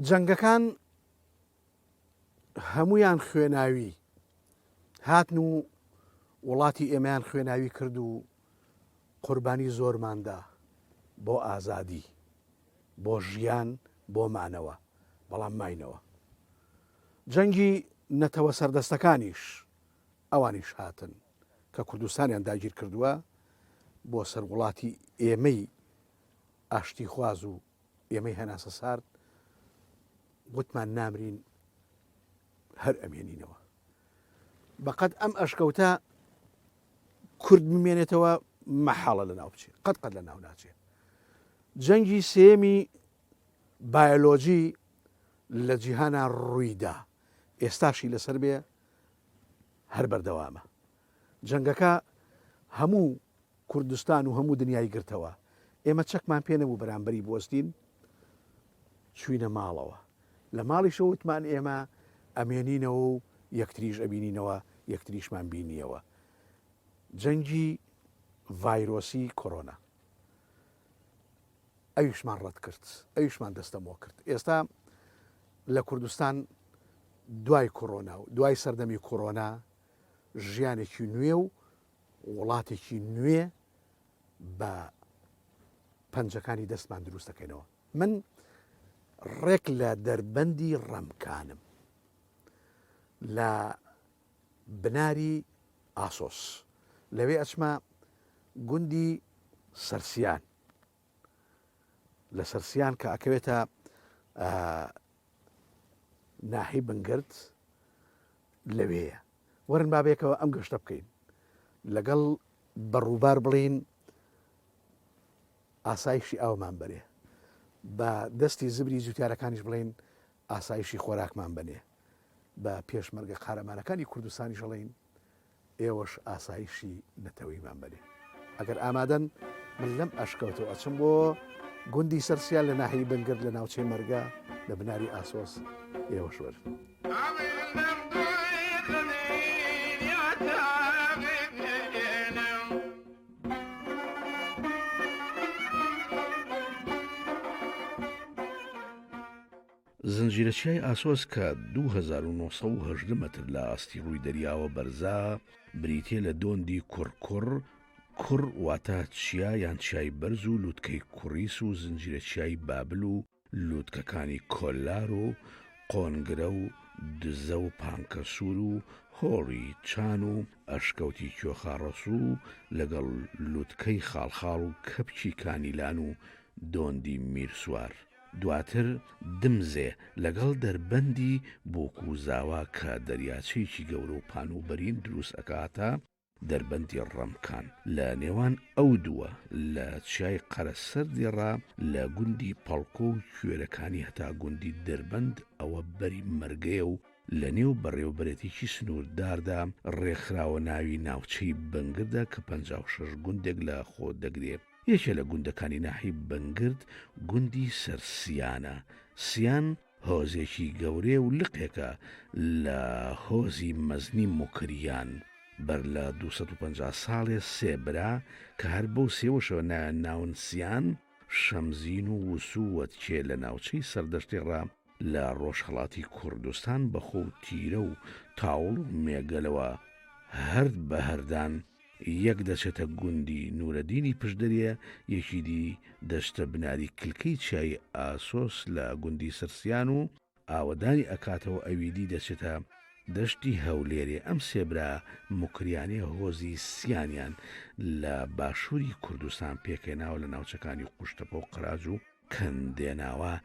جەنگەکان هەمویان خوێناوی هاتن و وڵاتی ئێمەیان خوێناوی کرد و قوربانی زۆرماندا بۆ ئازادی بۆ ژیان بۆ مانەوە بەڵام ماینەوە جەنگی نەتەوە سەردەستەکانیش ئەوانیش هاتن کە کوردستانیان داگیر کردووە بۆ سەر وڵاتی ئێمەی ئاشتیخواز و ئێمەی هەناسە سارد وتمان نامرین هەر ئەمێنینەوە بەقەد ئەم ئەشکەوتە کورد بمێنێتەوە مەحاڵە لە ناو بچێ قەت قەت لە ناو ناچێ جەنگی سێمی بایۆلۆجی لە جیهانا ڕوویدا ئێستاشی لەسەر بێ هەر بەردەوامە جەنگەکە هەموو کوردستان و هەموو دنیای گرتەوە ئێمە چەکمان پێ نەبوو بەرامبەری بوەستین چوینە ماڵەوە لە ماڵیشەوە وتمان ئێمە ئەمێنینەوە و یەکتریش ئەبینینەوە یەکتریشمان بینیەوە جەنگی ڤایرۆسی کۆرۆنا ئەویشمان ڕەت کرد ئەویشمان دەستەمۆ کرد ئێستا لە کوردستان دوای کۆرۆنا و دوای سەردەمی کۆرۆنا ژیانێکی نوێ و وڵاتێکی نوێ بە پەنجەکانی دەستمان دروست دەکەینەوە من ڕێک لە دەربەندی ڕەمکانم لە بناری ئاسۆس لەوێ ئەچمە گوندی سەرسیان لە سەرسیان کە ئەکەوێتە ناحی بنگرد لەوێیە وەرن با بێکەوە ئەم گەشتە بکەین لەگەڵ بەڕووبار بڵین ئاسایشی ئاومان بەرێ بە دەستی زبری جوتیارەکانیش بڵین ئاسایشی خۆراکمان بنێ بە پێشمەرگە قارەمانەکانی کوردستانیش ئەڵێین ئێوەش ئاسایشی نەتەوەیمان بەرێ. ئەگەر ئامادەن من لەم ئەشکەوتەوە ئەچم بۆ گوندی سەرسیا لە ناحیەی بنگرد لە ناوچەی مەرگە لە بناری ئاسۆس ئێوەش وەرن. زنجیرە چیای ئاسۆس کە 2918 مەتر لە ئاستی ڕووی دەریاوە بەرزە، بریتییە لە دۆندی کوڕکوڕ، کوڕ واتە چیا یان چیای بەرز و لووتکەی کوڕیس و زنجیرە چیای بابل و لووتکەکانی کۆلار و قۆنگرە و دزە و پانکەسوور و هۆڵی چان و ئەشکەوتی کوێخاڕەسوو لەگەڵ لووتکەی خاڵخاڵ و کەپکی کانیلان و دۆندی میرسوار. دواتر دمزێ لەگەڵ دەربەندی بوک و زاوا کە دەریاچەیەکی گەورە و پان و بەرین دروست ئەکاتە دەربەندی ڕەمکان لە نێوان ئەو دووە لە چیای قەرەسەردی ڕا لە گوندی پەڵکۆ و کوێرەکانی هەتا گوندی دەربەند ئەوە بەری مەرگەیە و لە نێو بەڕێوەبەرێتیی سنوورداردا ڕێکخراوە ناوی ناوچەی بنگردە کە 56 گوندێک لە خۆ دەگرێ. یەکێ لە گوندەکانی ناحیەی بنگرد گوندی سەرسیانە. سیان هۆزێکی گەورەیە و لقێکە لە هۆزی مەزنی موکریان. بەر لە 250 ساڵێ سێ برا کە هەر بەو سێوەشەوە ناویان ناون سیان، شەمزین و وسوو و وەتکێ لە ناوچەی سەردەشتێ ڕا لە ڕۆژهەڵاتی کوردستان بە خۆ و تیرە و تاوڵ و مێگەلەوە هەرد بە هەردان یەک دەچێتە گوندی نورەدینی پشدەرێ، یەکی دی دەچتە بناری کلکەی چیای ئاسۆس لە گوندی سرسیان و ئاوەدانی ئەکاتەوە ئەوی دی دەچێتە دەشتی هەولێرێ ئەم سێ برا موکریانیە هۆزی سیانیان لە باشوری کوردستان پێکهێناوە لە ناوچەکانی قوشتەپە و قەراج و کەندێناوا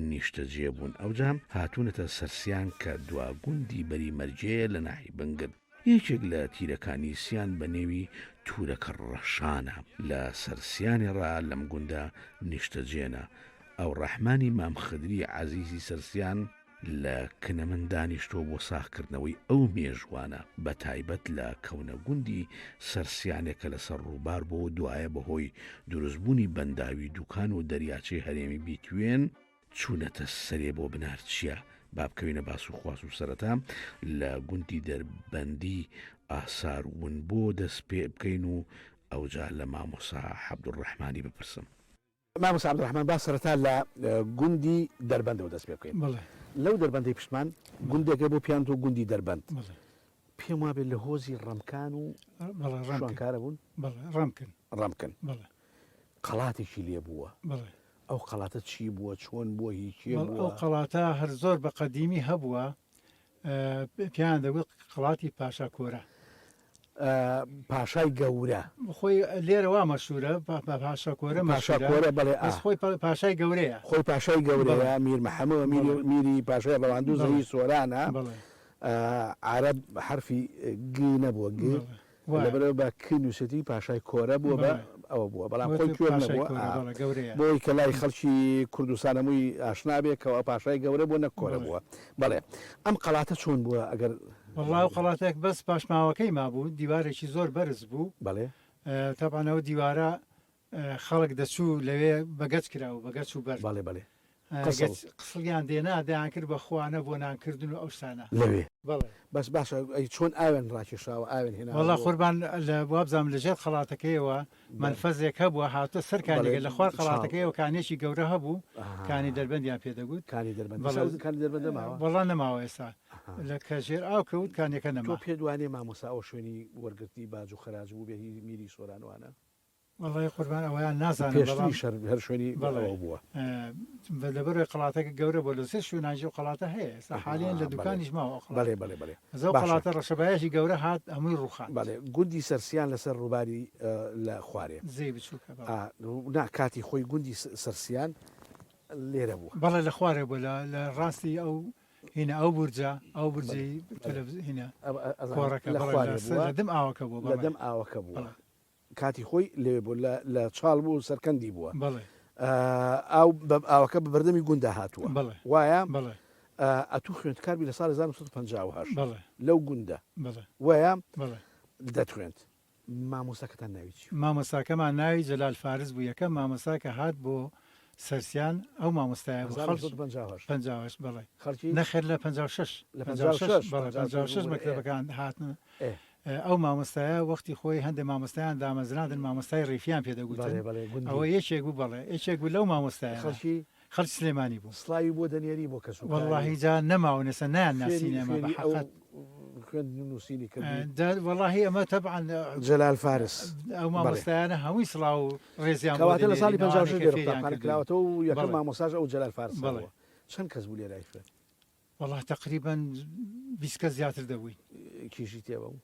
نیشتەجێ بوون ئەوجا هاتوونەتە سەرسیان کە دوا گوندی بەری مەرگێیە لە ناحی بنگرد یەکێک لە تیرەکانی سیان بە نێوی تورەکە ڕەشانە لە سەر سیانێ ڕا لەم گوندە نیشتەجێنە. ئەوڕەحمانی مام خدری عەزیزی سەرسیان لە کنە من دانیشتووە بۆ ساغ کردنەوەی ئەو مێژووانە بە تایبەت لە کەونە گوندی سەرسیانێ کە لە سەر ڕووبار بۆ دوایە بە هۆی دروست بوونی بەنداوی دوکان و دەریاچەی هەرێمی بیتوێن چوونەتە سەرێ بۆ بنار چیا با بکەوینە باس و خواس و سەرەتا لە گوندی دەربەندی ئاسار ونبۆ دەست پێ بکەین و ئەوجا لە مامۆسا عەبدولڕەحمانی بپرسم. مامۆستا عەبدولڕەحمان با سەرەتا لە گوندی دەربەندەوە دەست پێ بکەین. لەو دەربەندەی پشتمان گوندێکە بۆ پیان تۆ گوندی دەربەند. پێم وابێت لە هۆزی ڕەمکان و شوانکارە بوون؟ ڕەمکن. ڕەمکن. قەڵاتێکی لێ بووە. ئەو قەڵاتە چی بووە، چۆن بووە، هی کێ بووە؟ ئەو قەڵاتە هەر زۆر بە قەدیمی هەبووە، پێیان دەگوت قەڵاتی پاشا کۆرە. پاشای گەورە. خۆی لێرە وا مەشهوورە بە پاشا کۆرە پاشا کۆرە بەڵێ بەس خۆی پاشای گەورەیە. خۆی پاشای گەورەیە میر محەممەد میری میری پاشای ڕەواندوز هی سۆرانە. عەرەب حەرفی گ نەبووە گ لەبەرئەوە بە ک نووسێتی پاشای کۆرە بووە بە ئەوە بووە بەڵام خۆی کوێر نەبووە بۆی کە لای خەڵکی کوردستان هەمووی ئاشنا بێ کەوا پاشای گەورە بووە نەک کۆرە بووە بەڵێ ئەم قەڵاتە چۆن بووە ئەگەر وەڵا ئەو قەڵاتێک بەس پاشماوەکەی مابوو دیوارێکی زۆر بەرز بوو بەڵێ تەبعەن ئەو دیوارە خەڵک دەچوو لەوێ بە گەچ کراوە بە گەچ و بەرد. بەڵێ بەڵێ قسڵ. گەچ قسڵیان دێنا دەیان کرد بە خوانە بۆ نان کردن و ئەو شتانە. لەوێ. بەڵێ. بەس باشە ئەی چۆن ئاویان ڕاکێشاوە ئاویان هێناوە وەڵا بۆ. قوربان لە وابزانم لە ژێر قەڵاتەکەیەوە مەنفەزێک هەبووە هاتووە سەر بەڵێ کانیەکە لە خوار چاڵ. قەڵاتەکەیەوە کانیەکی گەورە هەبوو ئەها. کانی دەربەندیان پێ دەگوت. کانی دەربەند بەڵێ ئێستا کانی دەربەندە ماوە؟ وەڵا نەماوە ئێستا ئەها. لە کە ژێر ئاو کەوت کانیەکە تۆ نەما. پێت وانیە مامۆستا ئەوە شوێنی وەرگرتنی باج و خەراج بووبێ هی میری سۆران وانە؟ وەڵای قوربان ئەوەیان نازانم بەڵام پێشتریش هەر هەر شوێنی بەڵێ ئەوە بووە. لەبەرئەوەی قەڵاتەکە گەورە بووە لە سێ شوێنانیش ئەو قەڵاتە هەیە ئێستا حالیەن لە بەڵێ دوکانیش ماوە ئەو قەڵاتە بەڵێ بەڵێ بەڵێ بەس ئەو باشە. قەڵاتە ڕەشەبایەکی گەورە هات هەمووی ڕووخاند. بەڵێ گوندی سەرسیان لەسەر ڕووباری لە خوارێ. زێی بچووکە بەڵێ. ئا نا کاتی خۆی گوندی سەرسیان لێرە بووە. بەڵێ لە خوارێ بووە لە لە ڕاستی ئەو هینە ئەو بورجە ئەو بەڵێ بورجەی بەڵێ تەلەفز هینە ئەزانم کۆڕەکە لە بەڵێ خوارێ لە سەر بووە لە دم ئاوەکە بووە لە بەڵێ دەم ئاوەکە بووە. بەڵێ. کاتی خۆی لەوێ بوو لە لە چاڵ بوو سەرکەندی بووە بەڵێ. ئاو بە ئاوەکە بە بەردەمی گوندا هاتووە بەڵێ. وایە؟ بەڵێ. ئەتوو خوێندکار بی لە ساڵی 1958 بەڵێ. لەو گوندە بەڵێ. وایە؟ بەڵێ. دەتخوێند. مامۆستاکەتان ناوی چی بوو؟ مامۆستاکەمان ناوی جەلال فارس بوو یەکەم مامۆستا کە هات بۆ سەرسیان ئەو مامۆستایە بوو خەڵکی 1958 58 بەڵێ. خەڵکی؟ نەخێر لە 56 لە 56 56 بەڵێ 56 56 ببورە ئێ. مەکتەبەکان هاتن ئێ. ئەو مامۆستایە وەختی خۆی هەندێ مامۆستایان دامەزراندن مامۆستای ڕیفیان پێ دەگوتن بەڵێ بەڵێ گوندی. ئەوە یەکێک بوو بەڵێ یەکێک بوو لەو مامۆستایانە خەڵکی؟ خەڵکی سلێمانی بوو. سڵاوی بۆ دەنێری بۆ کەس و کاری؟ وەڵاهی جا نەماون ئێستا نایان فێری ناسین ئێمە بە فێری ئەو حەقەت. خوێندن و نووسینی کردی؟ جا وەڵاهی ئەمە تەبعەن جەلال فارس ئەو بەڵێ. مامۆستایانە هەمووی سڵاو و ڕێزیان بۆ کەواتە لە ساڵی دەنێرین 56 ئەوانەی کە لێرە فێریان قوتابخانە کردووین. کراوەتەوە و یەکەم بەڵێ. مامۆستاش ئەو جەلال فارسە بەڵێ. بووە. چەند کەس بوو لێرە ئەیخوێند؟ وەڵا تەقریبەن 20 کەس زیاتر دەبووین. کیژی تێبە بوو؟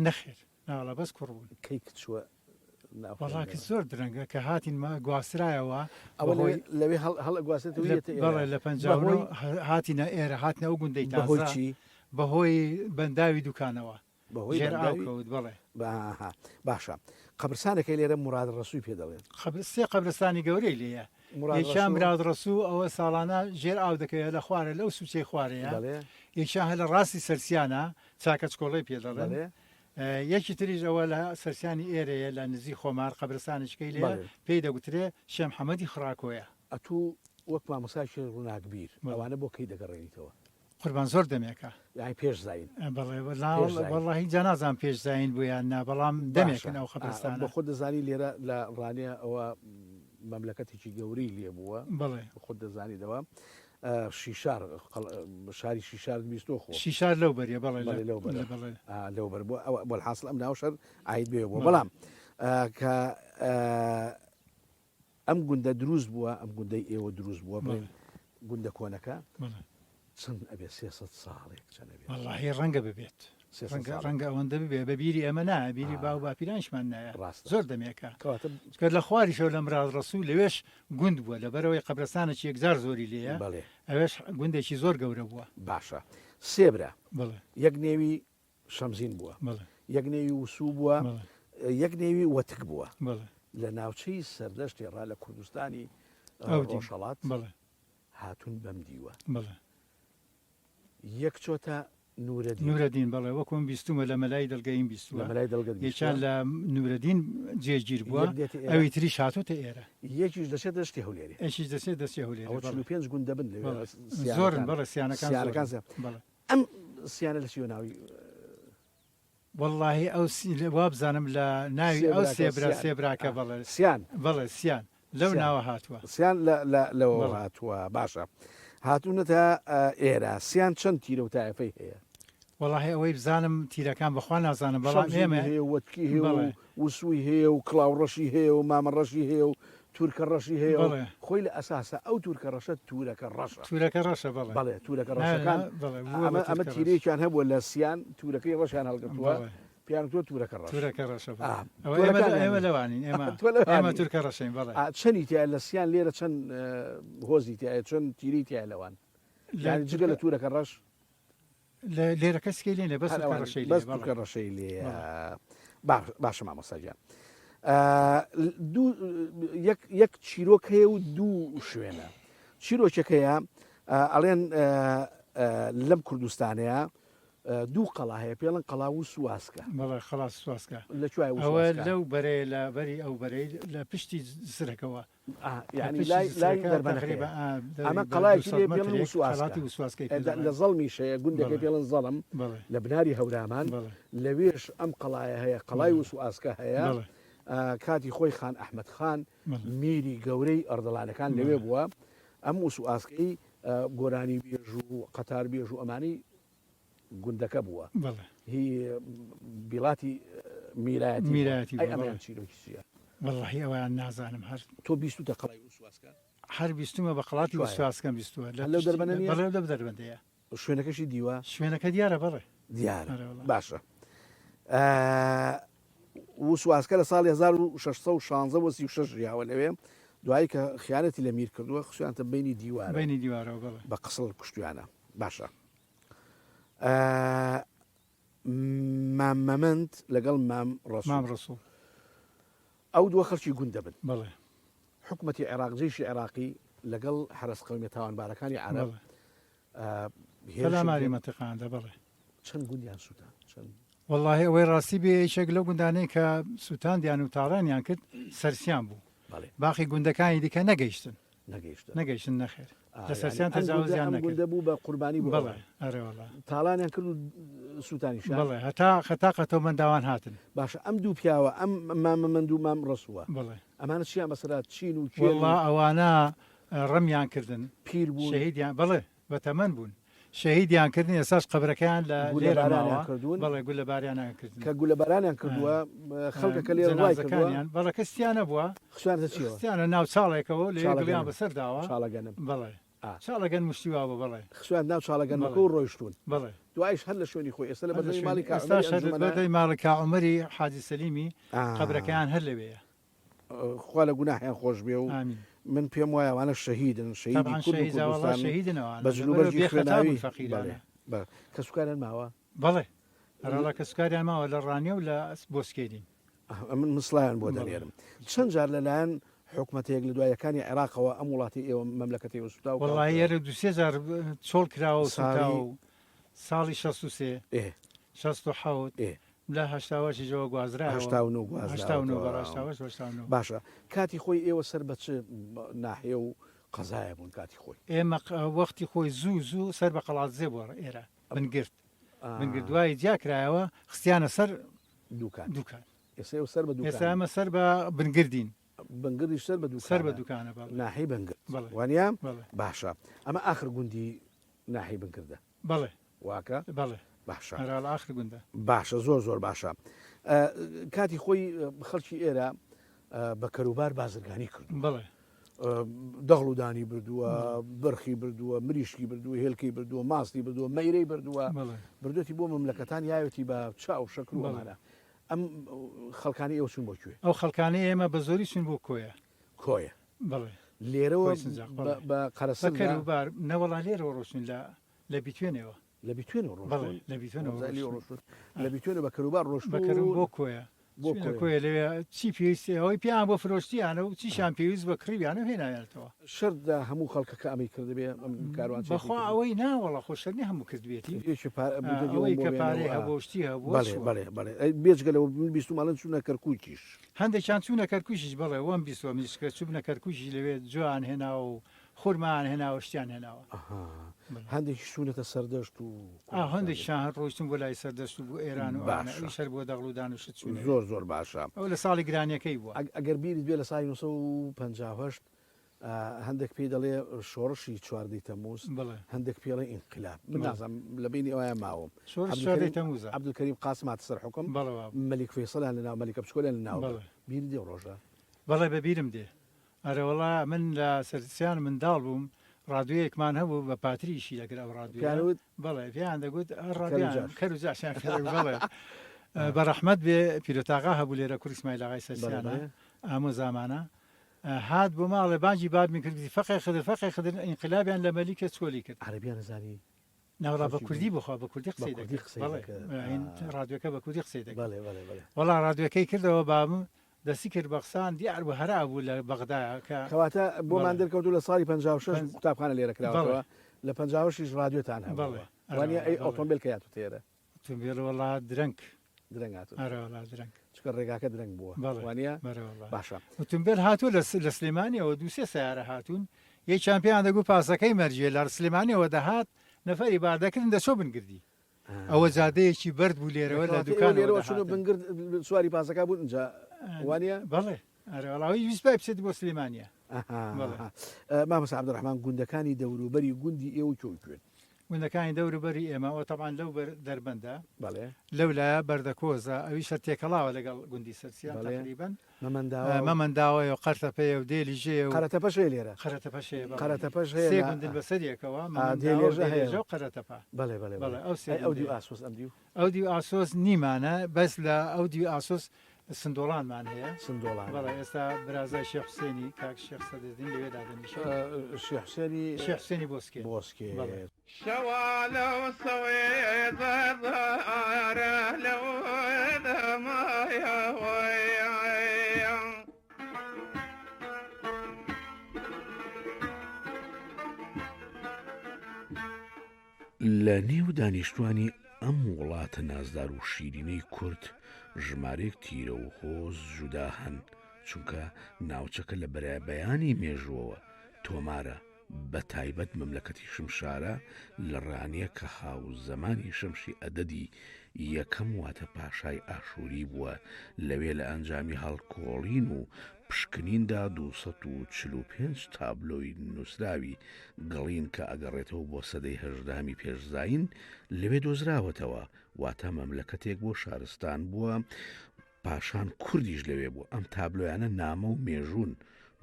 نەخێر ناوەڵا بەس کوڕ بوون. کەی کچ چووە ناو وەڵا کچ خوێندنەوە؟ زۆر درەنگە کە هاتین ما گواسترایەوە ئەوە لەوێ بەهۆی لەوێ هەڵ هەڵئەگواستێتەوە لە یەتە ئێرە؟ بەڵێ لە 59 بەهۆی هاتینە ئێرە هاتنە ئەو گوندەی بەهۆی تازە چی؟ بەهۆی بەنداوی دوکانەوە بەهۆی ژێر ئاو بەنداوی کەوت بەڵێ. ئاها باشە قەبرسانێک هەیە لێرە موراد ڕەسووی پێ دەڵێن. قەبر سێ قەبرستانی گەورەی لێیە موراد یەکیان ڕەسوو. مراد ڕەسوو ئەوە ساڵانە ژێر ئاو دەکەوێ لە خوارێ لەو سوچەی خوارێیە بەڵێ. یەکیان هەر لە ڕاستی سەرسیانە چاکەچکۆڵەی پێ دەڵێن بەڵێ. یەکی تریش ئەوە لە سەرسیانی ئێرەیە لە نزیک خۆمار قەبرستانێکەی لێیە بەڵێ. پێی دەگوترێ شێ محەمەدی خڕاکۆیە. ئەتوو وەک مامۆستایەکی ڕووناکبیر بەڵێ. ئەوانە بۆ کەی دەگەڕێنیتەوە؟ قوربان زۆر دەمێکە. یانی پێش زایین. بەڵێ پێش زایین. وەڵاهی جا نازانم پێش زایین بوو یان نا بەڵام باشە دەمێکن ئەو ئا قەبرستانە. بە خۆت دەزانی لێرە لە ڕانیە ئەوە مەملەکەتێکی گەورەی لێ بووە. بەڵێ. خۆت دەزانی دەوە شیشار شاری شیشارت بیستووە خۆ. شیشار لەو بەریە بەڵێ بەڵێ لەو بەرە. بەڵێ. ئا لەو بەر بووە ئەوە وەلحاسڵ ئەم ناوەش هەر عاید بەوێ بووە بەڵێ. بەڵام کە ئەم گوندە دروست بووە، ئەم گوندەی ئێوە دروست بووە، بڵێین گوندە کۆنەکە چەند ئەبێ 300 ساڵێک چەند ئەبێ؟ وەڵاهی ڕەنگە ببێت ڕەنگە ڕەنگە ئەوەندە ببێ بە بیری ئێمە نایە بیری باو باپیرانیشمان نایە ڕاستە زۆر دەمێکە کەواتە چونکە لە خواریشەوە لە مراد ڕەسوو لەوێش گوند بووە لەبەرئەوەی قەبرستانێکی یەکجار زۆری لێیە بەڵێ ئەوێش گوندێکی زۆر گەورە بووە. باشە سێ برا بەڵێ. یەک نێوی شەمزین بووە، یەک نێوی وسوو بووە، یەک نێوی وەتک بووە. لە ناوچەی سەردەشتی ڕا لە کوردستانی ڕۆژهەڵات هاتوون بەم دیوە. یەک چۆتە نوورەدین. نوورەدین بەڵێ وەکوو من بیستوومە لە مەلای دەڵگەییم بیستووە. لە مەلای دەڵگەت بیستووە. یەکیان لە نوورەدین جێگیر بووە، ئەوی تریش هاتۆتە ئێرە. یەکیش دەچێتە دەشتی هەولێرێ. یەکیش دەچێت دەشتی هەولێرێ. ئەوە 45 گوند دەبن لەوێ. زۆرن بەڵێ سیانەکان زۆرن. بەڵێ. ئەم سیانە لە چیوە ناوی؟ وەڵاهی ئەو وابزانم لە ناوی ئەو سێ برا سێ براکە بەڵێ سیان بەڵێ سیان. لەو ناوە هاتووە. سیان لە لە لەوەوە هاتووە. باشە هاتوونەتە ئێرە سیان چەند تیرە و تایەفەی هەیە؟ وەڵاهی ئەوەی بزانم تیرەکان بەخوا نازانم بەڵام ئێمە هەیە و وەتکی هەیە و وسووی هەیە و کڵاو ڕەشی هەیە و مامە ڕەشی هەیە و تورکە ڕەشی هەیە و خۆی لە ئەساسا ئەو تورکە ڕەشە تورەکە ڕەشە. تورەکە ڕەشە بەڵێ. بەڵێ تورەکە ڕەشەکان ئەمە ئەمە تیرەیەکیان هەبووە لە سیان تورەکەی ڕەشیان هەڵگرتووە پێیان وتووە تورەکە ڕەش. تورەکە ڕەشە بەڵێ. ئەوە ئێمە ئێمە لەوانین ئێمە ئێمە تورکە ڕەشین بەڵێ. چەنی تیایە لە سیان لێرە چەند هۆزی تیایە چەند تیرەی تیایە لەوان یانی جگە لە تورەکە ڕەش؟ لێرە کەسکەی لێ نیە بەس تورکە ڕەشەی لێیە بەس تورکە ڕەشەی لێیە باشە مامۆستا گیان دوو یەک یەک چیرۆک هەیە و دوو شوێنە چیرۆکەکەیە ئەڵێن لەم کوردستانەیە دوو قەڵا هەیە پێڵن قەڵا و سواسکە بەڵێ قەڵا سواسکە لە کوێ ئەوە لەو بەرەیە لە بەری ئەو بەرەی لە پشتی زرەکەوە یانی لای لای دەربەنەکەیە ئەمە قەڵایەکی لێ پێڵن وسواسکە لە زەڵمیش هەیە گوندێکە پێڵن زەڵم لە بناری هەورامان لەوێش ئەم قەڵایە هەیە قەڵای وسواسکە هەیە کاتی خۆی خان ئەحمەد خان میری گەورەی ئەردەڵانەکان لەوێ بووە ئەم وسواسکەی گۆرانی بێژ و قەتار بێژ و ئەمانی گوندەکە بووە هی بیڵاتی میرایەتی میرایەتی ئەی ئەمەیان چیرۆکی چییە؟ وەڵاهی ئەوەیان نازانم هەر تۆ بیستوتە قەڵای وسواسکە؟ هەر بیستومە بە قەڵاتی وسواسکەم بیستووە لە لەو دەربەندە نییە؟ بەڵێ لەو دەربەندەیە. شوێنەکەشی دیوە؟ شوێنەکە دیارە بەڵێ. دیارە باشە. وسواسکە لە ساڵی 1616 بۆ 36 ژیاوە لەوێ دوایی کە خیانەتی لە میر کردووە خسویانتە بینی دیوارە بینی دیوارەوە بەڵێ بە قسڵ کوشتویانە باشە مام مەمەند لەگەڵ مام ڕەسوڵ. مام ڕەسوڵ. ئەو دووە خەڵکی گوند دەبن. بەڵێ. حکومەتی عێراق جەیشی عێراقی لەگەڵ حەرەس قەومیە تاوانبارەکانی عەرەب هێرشی پەلاماری مەنتیقەیان دا بەڵێ. چەند گوندیان سووتاند؟ چەند؟ وەڵاهی ئەوەی ڕاستی بێ یەکێک لەو گوندانەی کە سووتاندیان و تاڵانیان کرد سەرسیان بوو. بەڵێ. باقی گوندەکانی دیکە نەگەیشتن. نەگەیشتن. نەگەیشتن نەخێر. لە سەرسیان تەجاوزیان نەکرد. ئەم گوندە بوو بە قوربانی بۆ بەڵێ ئەرێ وەڵا. تاڵانیان کرد و سووتانیشیان. بەڵێ هەتا هەتا قەتۆمەنداوان هاتن. باشە ئەم دوو پیاوە ئەم مامە مەند و مام ڕەسووە. بەڵێ. ئەمانە چیان بەسەر هات چین و کێن؟ وەڵا ئەوانە ڕەمیان کردن. پیر بوون. شەهیدیان بەڵێ بەتەمەن بوون. شەهیدیان کردن ئێستاش قەبرەکەیان لە لێرە ماوە بەڵێ گولە باریانیان کردن کە گولە بارانیان کردووە خەڵکەکە لێرە ڕای کردووە بەڵێ کەس تیا نەبووە خستویانەتە چیەوە خستیانە ناو چاڵێکەوە لێ گڵیان بەسەر داوە چاڵەگەنم بەڵێ چاڵەگەن مشتی وابوو بەڵێ خستویان ناو چاڵەگەنمەکە و ڕۆیشتوون بەڵێ دوایش هەر لە شوێنی خۆی ئێستا لە بەردەمی ماڵی کاک عومەری ئەنجومەنە بەردەمی ماڵی کاک عومەری حاجی سەلیمی قەبرەکەیان هەر لەوێیە خوا لە گوناحیان خۆش بێ و من پێم وایە ئەوانە شەهیدن شەهیدی کورد و کوردستان بە جلوبەرگی خوێناوی فەقیرانە کەسوکاریان ماوە بەڵێ ئەرەڵا کەسوکاریان ماوە لە ڕانیە و لە بۆسکێرین من مسڵیان بۆ دەنێرم چەند جار لەلایەن حکومەتەیەک لە دوایەکانی عێراقەوە ئەم وڵاتی ئێوە مەملەکەتی ئێوە سوتا و وەڵی یەرە دوسێ جار چۆڵ کراوە و سوتا و ساڵی 63 67 لە هەشتاوەشیشەوە گوازرایەوە. 89 89 بەڵێ هەشتاوەش 89. باشە کاتی خۆی ئێوە سەر بە چ ناحیە و قەزایە بوون کاتی خۆی؟ ئێمە وەختی خۆی زوو زوو سەر بە قەڵادزێ بووە ئێرە بنگرد بنگرد دوایی جیا کرایەوە خستیانە سەر دوکان دوکان. ئێستا ئێوە سەر بە دوکان؟ ئێستا ئێمە سەر بە بنگردین. بنگردیش سەر بە دوکانە؟ سەر بە دوکانە بەڵێ. ناحیەی بنگرد بەڵێ. وانیە؟ بەڵێ. باشە ئەمە ئاخر گوندی ناحیەی بنگردە؟ بەڵێ. واکە؟ بەڵێ. باشە. ئەرا ئاخر گوندە. باشە زۆر زۆر باشە. کاتی خۆی خەڵکی ئێرە بە کەروبار بازرگانی کردووە. بەڵێ. دەغڵ و دانی بردووە، بەرخی بردووە، مریشکی بردووە، هێلکەی بردووە، ماستی بردووە، مەیرەی بردووە، بردوێتی بۆ مەملەکەتان یاوێتی بە چا و شەکر و ئەمانە. ئەم خەڵکانی ئێوە چوون بۆ کوێ؟ ئەو خەڵکانەی ئێمە بە زۆری چوون بۆ کۆیە. کۆیە. بەڵێ. لێرەوە بە قەرەسەر بە کەروبار، نەوەڵا لێرەوە ڕۆشتوین لە لە بیتوێنێوە. لە بیتوێنەوە ڕۆشتوون؟ بەڵێ لە بیتوێنەوە ڕۆشتوون. لە بیتوێنەوە بە کەروبار ڕۆشتوون؟ بە کەروبار بۆ کۆیە. بۆ کۆیە. کۆیە لەوێ چی پێویستی ئەوەی پێیان بۆ فرۆشتیانە و چیشیان پێویست بە کڕیویانە و هێناویانەتەوە. شەرتە هەموو خەڵکەکە ئەمەی کردبێ ئەم کاروانچێتی بەخوا ئەوەی نا وەڵا خۆ شەرت نییە هەموو کردبێتی. یەکێ پارە بودجەی ئەوەی بۆ کە بێنەوە. پارەی هەبوو و شتی هەبووە بەڵێ چووە. بەڵێ بەڵێ ئەی بێجگە لەوە من بیستوومە ئەڵێن چوونە کەرکووکیش. هەندێکیان چوونە کەرکووکیش بەڵێ وەم بیستووە منیش کە چووبنە کەرکووکیش لەوێ جۆیان هێناوە و. خورمایان هێناوە شتیان هێناوە. ئەها هەندێکیش چوونەتە سەردەشت و ئا هەندێکیشان هەر ڕۆیشتن بۆ لای سەردەشت و بۆ ئێران و ئەوانە باشە. ئەویش هەر بۆ دەغڵ و دان و شت چوونەوێ. زۆر زۆر باشە. ئەوە لە ساڵی گرانیەکەی بووە. ئەگەر بیرت بێ لە ساڵی 958 هەندێک پێی دەڵێ شۆڕشی چواردەی تەمووز، بەڵێ. هەندێک پێی ئەڵێ ئینقلاب. من بەڵێ. نازانم لە بەینی ئەوەیا ماوم. شۆڕشی چواردەی عەبدولکەریم تەمووزە. عەبدولکەریم قاسم هاتە سەر حوکم، بەڵێ وابوو. مەلیک فەیسەڵیان لە ناو مەلیکە بچکۆلیان لە ناو برد. بەڵێ. بیرت دێ ئەو ڕۆژە؟ بەڵێ بە بیرم دێ. ئەرەوەڵا من لە سەرسیان منداڵ بووم ڕادوێیەکمان هەبوو بە پاتری ئیشی دەکرد ئەو ڕادوێیە پێیان وت بەڵێ پێیان دەگوت کەر و ڕادوێیان جاش. کەر و جاشیان پێ دەگوت بەڵێ بە ڕەحمەت بێ پیرۆتاغا هەبوو لێرە کوڕی سمایل ئاغای بەڵێ سەرسیانە بەڵێ. ئامۆزامانە هات بۆ ماڵێ بانگی بابمی کرد گوتی فەقێ خدر فەقێ خدر ئینقلابیان لە مەلیکە چۆلی کرد. عەرەبیان ئەزانی؟ ناوەڵا بە خەڵکی کوردی گوند. بخوا بە کوردی بە قسەی کوردی دەکرد قسەی بەڵێ دەکرد. ئین ئا. ڕادوێکە بە کوردی قسەی دەکرد. بەڵێ بەڵێ بەڵێ. وەڵا ڕادوێکەی کردەوە بابم دەستی کرد بە قسان دیار بوو هەرا بوو لە بەغدایە کە کەواتە بۆمان بەڵێ. دەرکەوتوو لە ساڵی 56 پەنج قوتابخانە لێرە بەڵێ. کراوەتەوە لە 56 یش ڕادیۆتان بەڵێ هەبووە وانیە ئەرێ ئەی بەڵێ. ئۆتۆمبێل کەی هاتووتە ئێرە؟ ئۆتۆمبێل وەڵا درەنگ. درەنگ هاتووتە. ئەرێ وەڵا درەنگ. چونکە ڕێگاکە درەنگ بووە بەڵێ وانیە؟ بەرێ وەڵا. باشە. ئۆتۆمبێل هاتووە لە لە سلێمانیەوە دوو سێ سەیارە هاتوون یەکیان پێیان دەگوت پاسەکەی مەرجیە لە سلێمانیەوە دەهات نەفەری بار دەکردن دەچۆ بنگردی. ئەوە جادەیەکی بەرد بوو لێرەوە لە کەواتە ئێوە دوکانەوە لێرەوە چوونە دەهاتن. بنگرد سواری پاسەکە بوون ئینجا وانیە؟ بەڵێ ئەرێ وەڵا ئەوەی ویستبای بچێت بۆ سلێمانیە. بەڵێ. ئەها مامۆستا عەبدولڕەحمان گوندەکانی دەوروبەری گوندی ئێوە کوێ و کوێن؟ گوندەکانی دەوروبەری ئێمە ئەوە تەبعەن لەو بەر دەربەندە بەڵێ. لەو لایە بەردەکۆزە ئەویش هەر تێکەڵاوە لەگەڵ گوندی سەرسیان بەڵێ. تەقریبەن مەمەنداوە و. مەمەنداوەیە و قەرتەپەیە و دێلیژەیە و. قەرەتەپەش هەیە لێرە. قەرەتەپەش هەیە بەڵێ. قەرەتەپەش هەیە سێ لە. گوندن بەسەر یەکەوە، ئا مەمەنداوە و دێلێژە هەیە. دێلێژە و قەرەتەپە. بەڵێ بەڵێ بەڵێ بەڵێ. ئەو سێ ئەی ئەو دیو گوندەیە. ئاسۆس ئەم دیو؟ ئەو دیو ئاسۆس نیمانە بەس لە ئەو دیو ئاسۆس سندۆڵانمان هەیە. سندۆڵان. بەڵێ ئێستا برازای شێخ حوسێنی کاک شێخ سەدرەدین لەوێ دادەنیشێ. شێخ حوسێنی. شێخ حوسێنی بۆسکێ. بۆسکێ. بەڵێ. لە نێو دانیشتوانی ئەم وڵاتە نازدار و شیرینەی کورد ژمارەیەک تیرە و هۆز جودا هەن، چونکە ناوچەکە لە بەرەبەیانی مێژووەوە تۆمارە، بە تایبەت مەملەکەتی شمشارە لە ڕانیە کە هاوزەمانی شەمشی ئەدەدی یەکەم واتە پاشای ئاشووری بووە، لەوێ لە ئەنجامی هەڵکۆڵین و پشکنیندا 245 تابلۆی نووسراوی گڵین کە ئەگەڕێتەوە بۆ سەدەی هەژدەهەمی پێش زایین لەوێ دۆزراوەتەوە، واتە مەملەکەتێک بۆ شارستان بووە، پاشان کوردیش لەوێ بوو، ئەم تابلۆیانە نامە و مێژوون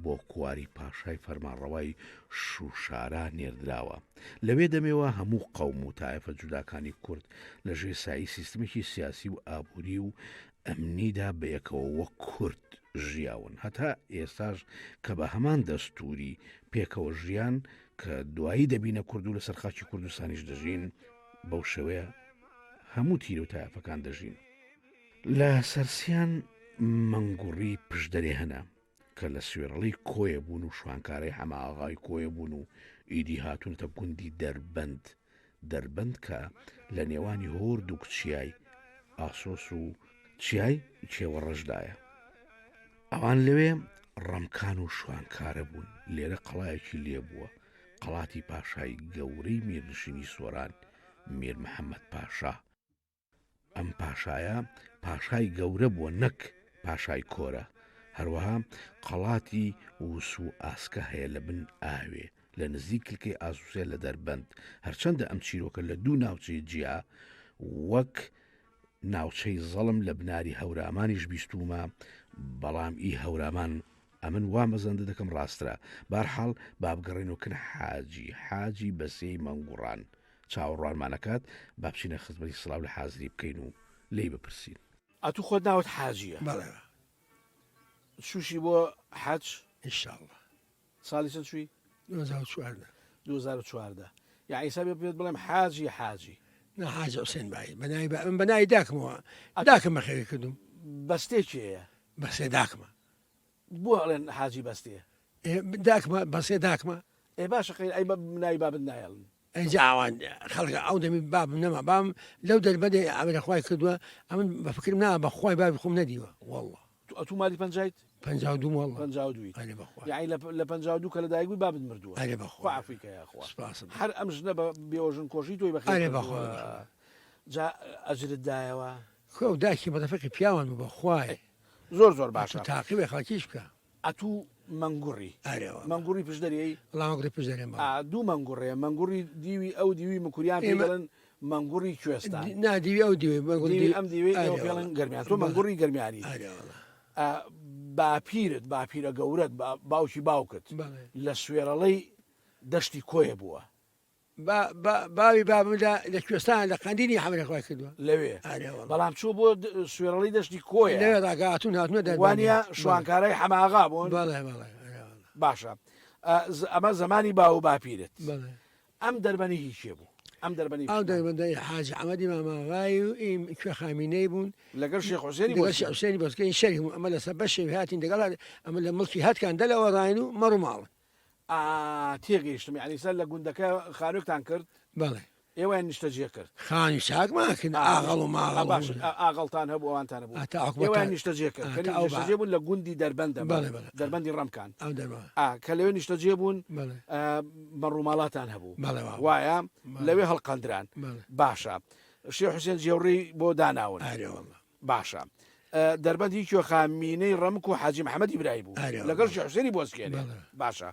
بۆ کواری پاشای فەرمانڕەوای شوشارا نێردراوە. لەوێ دەمێوە هەموو قەوم و تایەفە جوداکانی کورد لە ژێر سایەی سیستمێکی سیاسی و ئابووری و ئەمنیدا بەیەکەوە وەک کورد ژیاون هەتا ئێستاش کە بە هەمان دەستووری پێکەوە ژیان کە دوایی دەبینە کورد و لەسەر خاکی کوردستانیش دەژین بەو شێوەیە هەموو تیرە و تایەفەکان دەژین. لە سەرسیان مەنگوڕی پشدەرێ هەنە کە لە سوێڕڵی کۆیە بوون و شوانکارەی حەمە ئاغای کۆیە بوون و ئیدی هاتوونەتە گوندی دەربەند دەربەند کە لە نێوانی هۆردووک چیای ئاسۆس و چیای کێوەڕەشدایە. ئەوان لەوێ ڕەمکان و شوانکارە بوون، لێرە قەڵایەکی لێ بووە، قەڵاتی پاشای گەورەی میرنشینی سۆران، میر محەمەد پاشا. ئەم پاشایە پاشای گەورە بووە نەک پاشای کۆرە، هەروەها قەڵاتی وسو ئاسکە هەیە لە بن ئاوێ لە نزیک کلکەی ئاسوسێ لە دەربەند، هەرچەندە ئەم چیرۆکە لە دوو ناوچەی جیا وەک ناوچەی زەڵم لە بناری هەورامانیش بیستوومە، بەڵام ئی هەورامان ئەمن وا مەزەندە دەکەم ڕاسترە، بارحاڵ با بگەڕێینەوە کن حاجی حاجی بەسێی مەنگوڕان. چاوەڕوانمان ئەکات با بچینە خزمەتی سڵاو لە حازری بکەین و لێی بپرسین. ئەتوو خۆت ناوت حاجیە؟ بەڵێ. چووشی بۆ حەج؟ ان شاء اللە. ساڵی چەند چووی؟ 2014. 2014 یعنی ئیسا بێ پێت بڵێم حاجی حاجی. نا حاجی حوسێن بایی بە ناوی با من بە ناوی داکمەوە داکم بەخێوی کردوم. بەستێ کێیە؟ بەسێ داکمە. بۆ ئەڵێن حاجی بەستێ؟ ئێ داکمە بەسێ داکمە. ئێ باشە قەی ئەی بە ناوی بابت نایەڵن. ئینجا ئەوان خەڵک ئەو دەمی بابم نەما بابم لەو دەربەندێ ئەمرە خوای کردووە ئەمن بە فکرم نا بە خوای بابی خۆم نەدیوە واللە. ئەتوو مالی پەنجایت؟ 52 والله 52 ئەرێ بەخوا یعنی لە لە 52 کە لەدایک بووی بابت مردووە ئەرێ بەخوا خوا عەفوی کە یاخوا سپاسم هەر ئەم ژنە بە بێوەژن کۆشی تۆی بەخێر ئەرێ بەخوا کردووە جا ئەجرت دایەوە؟ کوێ و داکی بەڕەفیقی پیاوان بوو بەخوای زۆر زۆر ئەتوو باشە تاقیبێ خەڵکیش بکە ئەتوو مەنگوڕی ئەرێ والله مەنگوڕی پشدەرێی؟ وەڵا مەنگوڕی پشدەرێم بەڵێ ئا دوو مەنگوڕێ مەنگوڕی دیوی ئەو دیوی مکوریان پێی ئێمە دەڵێن مەنگوڕی کوێستان. نا دیوی ئەو دیوی مەنگوڕی دیوی دیوی ئەم دیوی ئێوە ئەرێ پێی والله ئەڵێن گەرمیان تۆ بەڵێ مەنگوڕی گەرمیانی. ئەرێ والله ئا باپیرت باپیرە گەورەت با باوکی باوکت بەڵێ لە سوێرەڵەی دەشتی کۆیە بووە. با با باوی بابم لە لە کوێستان لە قەندیلی حەمرێ خوای کردووە. لەوێ ئەرێ والله. بەڵام چوو بۆ سوێرەڵەی دەشتی کۆیە. لەوێ ڕاکە هاتوون هاتوونە دەربەندی. وانیە بەڵێ. شوانکارای حەمەئاغا بوون؟ بەڵێ بەڵێ ئەرێ والله. باشە ئە ئەمە زەمانی باو و باپیرت. بەڵێ. ئەم دەربەنی هی کێ بوو؟ ئەم دەربەنی ئەو کوشتمان. دەربەندەی حاجی حەمەدی ماماغای و ئی کوێخا مینەی بوون. لەگەڵ شێخ حوسێنی لەگەڵ شێخ بۆزکێنی. حوسێنی بۆزکێنی شەریک بوون. ئەمە لەسەر بەشێک هاتین دەگەڵ ئەمە لە مڵکی هەتکان دەلەوەڕاین و مەڕ و ماڵ. ئا تێگەیشتم یانی سەر لە گوندەکە خانوێکتان کرد؟ بەڵێ. ئێوەیان نیشتەجێ کرد؟ خانوی چاکمان کرد ئا ئاغەڵ و ماغەڵ باش و ئاغەڵتان هەبوو ئەوانتان هەبوو ئا تا عوقبەتان ئێوەیان نیشتەجێ کرد ئا کە تا ئەو با نیشتەجێ بوون لە گوندی دەربەندە بە بەڵێ بەڵێ ئا دەربەندی ڕەمکان ئەو دەربا ئا کە لەوێ نیشتەجێ بوون بەڵێ ئا مەڕوماڵاتان هەبوو بەڵێ وا بوو وایە بەڵێ لەوێ هەڵقەندران بەڵێ باشە شێخ حوسێن جێوڕی بۆ داناون ئارێ وەڵا باشە دەربەندی کوێخا مینەی ڕەمک و حاجی محەمەدی برای بوو ئارێ لەگەڵ وەڵا شێخ حوسێنی بۆزکێنێ بەڵێ باشە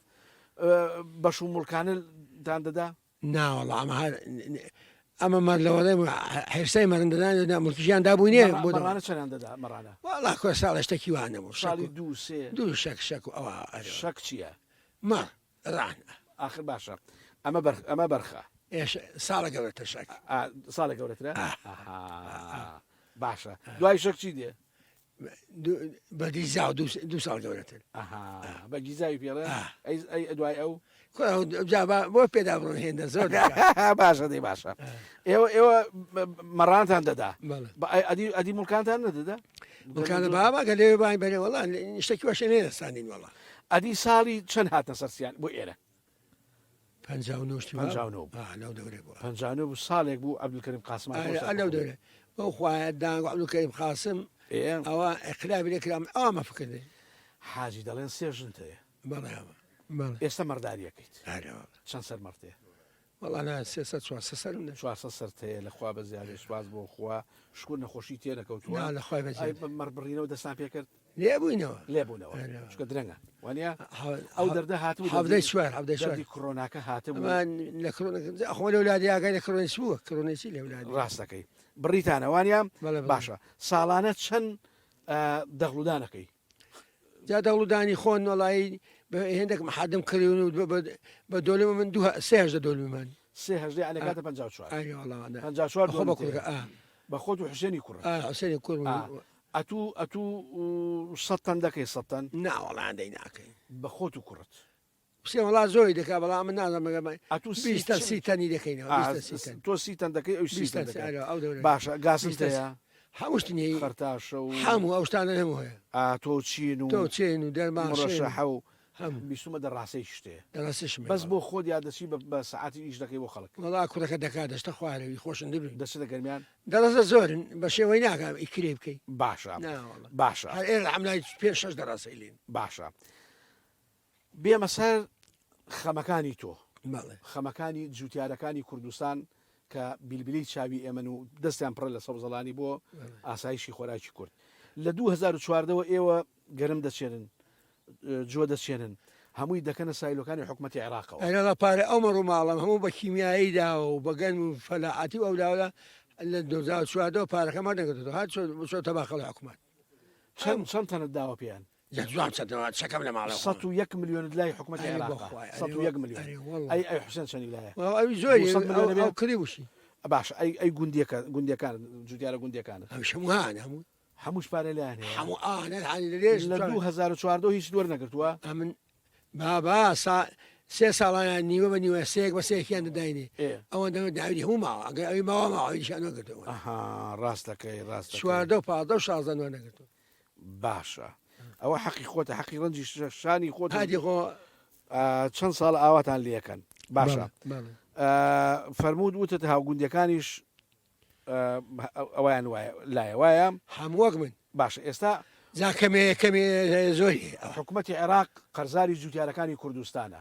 بەش و موڵکانتان دەدا؟ نا وەڵا ئەمە هەر ئەمە مەر لەوەڵێ حرسەی مەرندەدان دەدا مڵکیشیان دابووی نێ بۆ دەوڵەت. مەڕانە چەندیان دەدا مەڕانە؟ وەڵا کۆ ساڵە شتێکی وا نەبوو شەک ساڵی و دوو سێ دوو شەک شەک و ئەوە ئەرێ وەڵا. شەک چییە؟ مەڕ ڕان. ئاخر باشە ئەمە بەرخ ئەمە بەرخە. ئێ ساڵە گەورەتر شەک. ئا ساڵێ گەورەترە؟ ئا. ئەها باشە دوای شەک چی دێ؟ بە گیزاو دوو ساڵ گەورەتر. ئەها بە گیزاوی پێڵێ؟ ئەی ئەی دوای ئەو؟ جا بۆ پێدا بڕۆن هێندە زۆر باشە دەی باشە ئێوە ئێوە مەڕانتان دەدا ئەدی ئەدی مڵکانتان نەدەدا؟ مڵکانە بابا کە لێ باین بەرێ وەڵا شتێکی واشە نێدەستانین وەڵا. ئەدی ساڵی چەند هاتنە سەر سیان بۆ ئێرە؟ 59 شتی وا 59 بوو. آه، لەو دەورەی بووە. 59 بوو ساڵێک بوو عەبدولکەریم قاسم هاتەوە ئارە سەر لەو خۆی. دەورە بەو خوایە دانگ عەبدولکەریم قاسم ئێ ئەوە ئینقلابی لێ کرا ئەوە مە فکر دێ حاجی دەڵێن سێ ژنت هەیە بەڵێ ئەوە بەڵێ ئێستا مەڕداریەکەیت ئارە وەڵا چەند سەر مەڕت هەیە؟ وەڵا نا 300 400 سەرم نە 400 سەرت هەیە لە خوا بەزیادێ سوپاس بۆ خوا شکور نەخۆشی تێ نەکەوتووە نا لە خوای ئەی بەزیادێ مەڕ بڕینەوە دەستان پێ کرد؟ لێ بووینەوە. لێ بوونەوە چونکە درەنگە وانە ئەو دەردە هاتبوو حەڤدەی چوار حەڤدەی چوار دەردی کڕۆناکە هاتبوو ئەمان لە کڕۆنە خۆ لە ولادی ئاگای لە کڕۆنی چ بووە کڕۆنی چی لە ولادی ڕاستەکەی بڕیتانە وانە بەڵێ بەڵێ. باشە ساڵانە چەند دەغڵودانەکەی جا دەغڵودانی خۆن وەڵایی بە هێندێک محادم کڕیون و بە- بە- بە دۆلم من دوو سێ هەژدە دۆلممان سێ هەژدە یعنی کاتە 54 ئاری وەڵا وانە. 54 خۆ بە دۆلم کوڕەکە تێیە. ئا بە خۆت و حوسێنی کوڕت ئا حوسێنی کوڕ ئا. ئەتوو ئەتوو سەد تەن دەکەی سەد تەن؟ نا وەڵا هەندەی ناکەین. بە خۆت و کوڕت. حوسێن وەڵا زۆری دەکا بەڵام من نازانم مەگەر ئەتوو سی بیست تەن چ- سی تەنی دەکەینەوە ئا، بیست تەن سی تەن تۆ سی تەن دەکەی ئەویش سی بیست تەن تەن دەکات. ئەرێ ئەو دەورە باشە گاسنت بیست تەن هەیە؟ هەموو شتی هەیە خەرتاشە و هەموو ئەو شتانە هەموو هەیە ئا تۆ چین و تۆ چێن و دەرمان شێن و مڕەشەحە و هەموو بیستومە دەڕاسەی شتێ دەڕاستیشم هەیە بەس وەڵا. بۆ خۆت یا دەچی بە بە سەعاتی ئیش دەکەی بۆ خەڵک؟ وەڵا کوڕەکە دەکا دەچتە خوارەوی خۆشن دبن. دەچتە گەرمیان؟ دەڕەسە زۆرن بە شێوەی ناکا ئی کرێ بکەی. باشە نا وەڵا. باشە. هەر ئێرە حەملای پێنج شەش دەڕەسەی لێن. باشە بێمە سەر خەمەکانی تۆ. بەڵێ. خەمەکانی جوتیارەکانی کوردستان کە بیلبیلەی چاوی ئێمەن و دەستیان پڕە لە سەوزەڵانی بۆ ئاسایشی خۆراکی کورد. لە 2014 وە ئێوە گەرم دەچێنن، جۆ دەچێنن، هەمووی دەکەنە سایلۆکانی حکومەتی عێراقەوە. ئەرێ وەڵا پارە ئەو مەڕ و ماڵەم هەموو بە کیمیایی داوە و بە گەنم و فەلاحەتی و ئەولاولا لە 2014 ەوە پارەکەم وەرنەگرتۆتەوە هەر چۆتە باخەڵی حکومەت. چەند چەند تەنت داوە پێیان؟ جا جواب چەندەوە چەکەم لە ماڵێ خۆم. 101 ملیۆنت لای حکومەتی ئەرێ عێراقە. بەخوای ئەرێ 101 ملیۆن. ئەرێ وەڵا. ئەی ئەی حوسێن چەنی لایە؟ وەڵا ئەوی زۆری 200 ملیۆن ئەو ئەبێ؟ ئەو کڕیوشی. باشە ئەی ئەی گوندیەکە گوندیەکانت جوتیارە گوندیەکانت؟ ئەویش هەموو هان هەموو. هەمووش پارەی لایان هەیە؟ هەموو ئانە هانی لە لێش لە 2014 هیچت وەرنەگرتووە؟ ئەمن بابا سا سێ ساڵانیان نیوە بە نیوە سێیەک بە سێیەکیان دەداینێ ئێ. ئەوەندە داویدی هەموو ماوە ئەگەر ئەوی ماوە ماوە ئەویشیان وەرگرتەوە ئەها ڕاست دەکەی ڕاست دەکەی. چواردە و پازدە و شازدە وەرنەگرتووە. باشە ئەوە حەقی خۆتە حەقی ڕەنجی شانی خۆت هادی خۆ چەند ساڵ ئاواتان لەکەن باشە بەڵێ فەرموود وتت هاوگوندیەکانیش ئەویان وایە لایە وایە هەموو وەک من باشە ئێستا. جا کەمێ کەمێ زۆری هەیە ئەوە. حکومەتی عێراق قەرزاری جوتیارەکانی کوردستانە.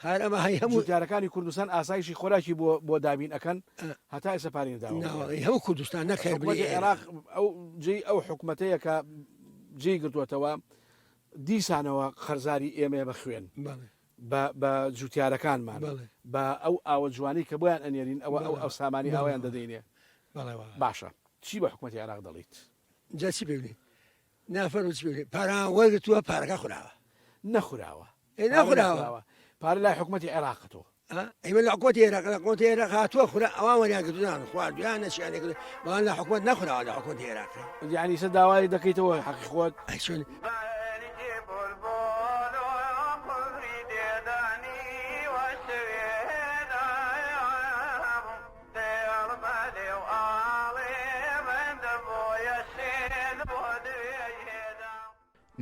هەر ئەمە هەی هەموو. جوتیارەکانی کوردستان ئاسایشی خۆراکی بۆ بۆ دابین ئەکەن هەتا ئێستا پارەی نەداوە. ناوەڵی هەموو کوردستان نەک هەر حکومەتی عێراق ئەو جێی ئەو حکومەتەیە کە جێی گرتووەتەوە دیسانەوە قەرزاری ئێمەیە بە خوێن. بە بە جوتیارەکانمان بە ئەو ئاوە جوانەی کە بۆیان ئەنێرین ئەوە ئەو ئەو سامانی ئاویان دەدەینێ باشە چی بە حکومەتی عێراق دەڵیت؟ جا چی پێ بڵێ نافەرموو چی پێ بڵێ پارەیان وەرگرتووە پارەکە خوراوە. نەخوراوە. ئێ نەخوراوە. پارە لای حکومەتی عێراقە تۆ. ئەیمە لە حکومەتی عێراق لە حکومەتی عێراق هاتووە خورا ئەوان وەریان گرتوونان خواردویانە چیان لێ بەڵام لە حکومەت نەخوراوە لە حکومەتی عێراق. یانی ئیسە داوای دەکەیتەوە حەقی خۆت؟ ئەی چۆن؟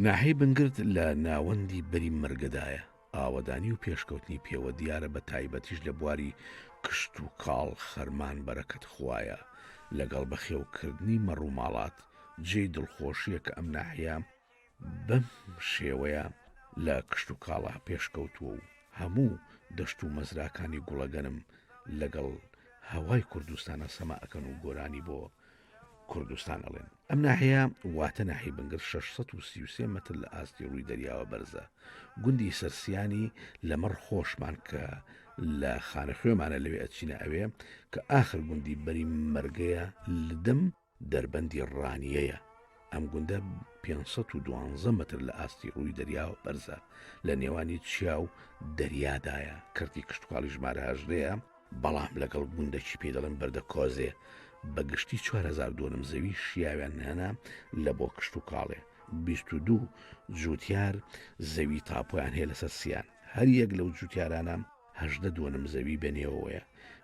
ناحیەی بنگرد لە ناوەندی بەری مەرگەدایە، ئاوەدانی و پێشکەوتنی پێوە دیارە بە تایبەتیش لە بواری کشتوکاڵ خەرمان بەرەکەت خوایە لەگەڵ بەخێوکردنی مەڕوماڵات جێی دڵخۆشیە کە ئەم ناحیە بەم شێوەیە لە کشتوکاڵا پێشکەوتووە و هەموو دەشت و مەزراکانی گوڵەگەنم لەگەڵ هەوای کوردستانا سەما ئەکەن و گۆرانی بۆ کوردستان ئەڵێن. ئەم ناحیە واتە ناحیەی بنگر 633 مەتر لە ئاستی ڕووی دەریاوە بەرزە. گوندی سەرسیانی لە مەڕ خۆشمان کە لە خانەخوێمانە لەوێ ئەچینە ئەوێ کە ئاخر گوندی بەری مەرگەیە لدم دەربەندی ڕانیەیە. ئەم گوندە 512 مەتر لە ئاستی ڕووی دەریاوە بەرزە، لە نێوانی چیا و دەریادایە، کەرتی کشتوکاڵی ژمارە هەژدەیە، بەڵام لەگەڵ گوندەکی پێی دەڵێن بەردەکۆزێ بە گشتی 4000 دۆنم زەوی شیاویان هەنە لە بۆ کشتوکاڵێ. 22 جووتیار زەوی تاپۆیان هەیە لەسەر سیان، هەر یەک لەو جووتیارانە 18 دۆنم زەوی بە نێوەوەیە.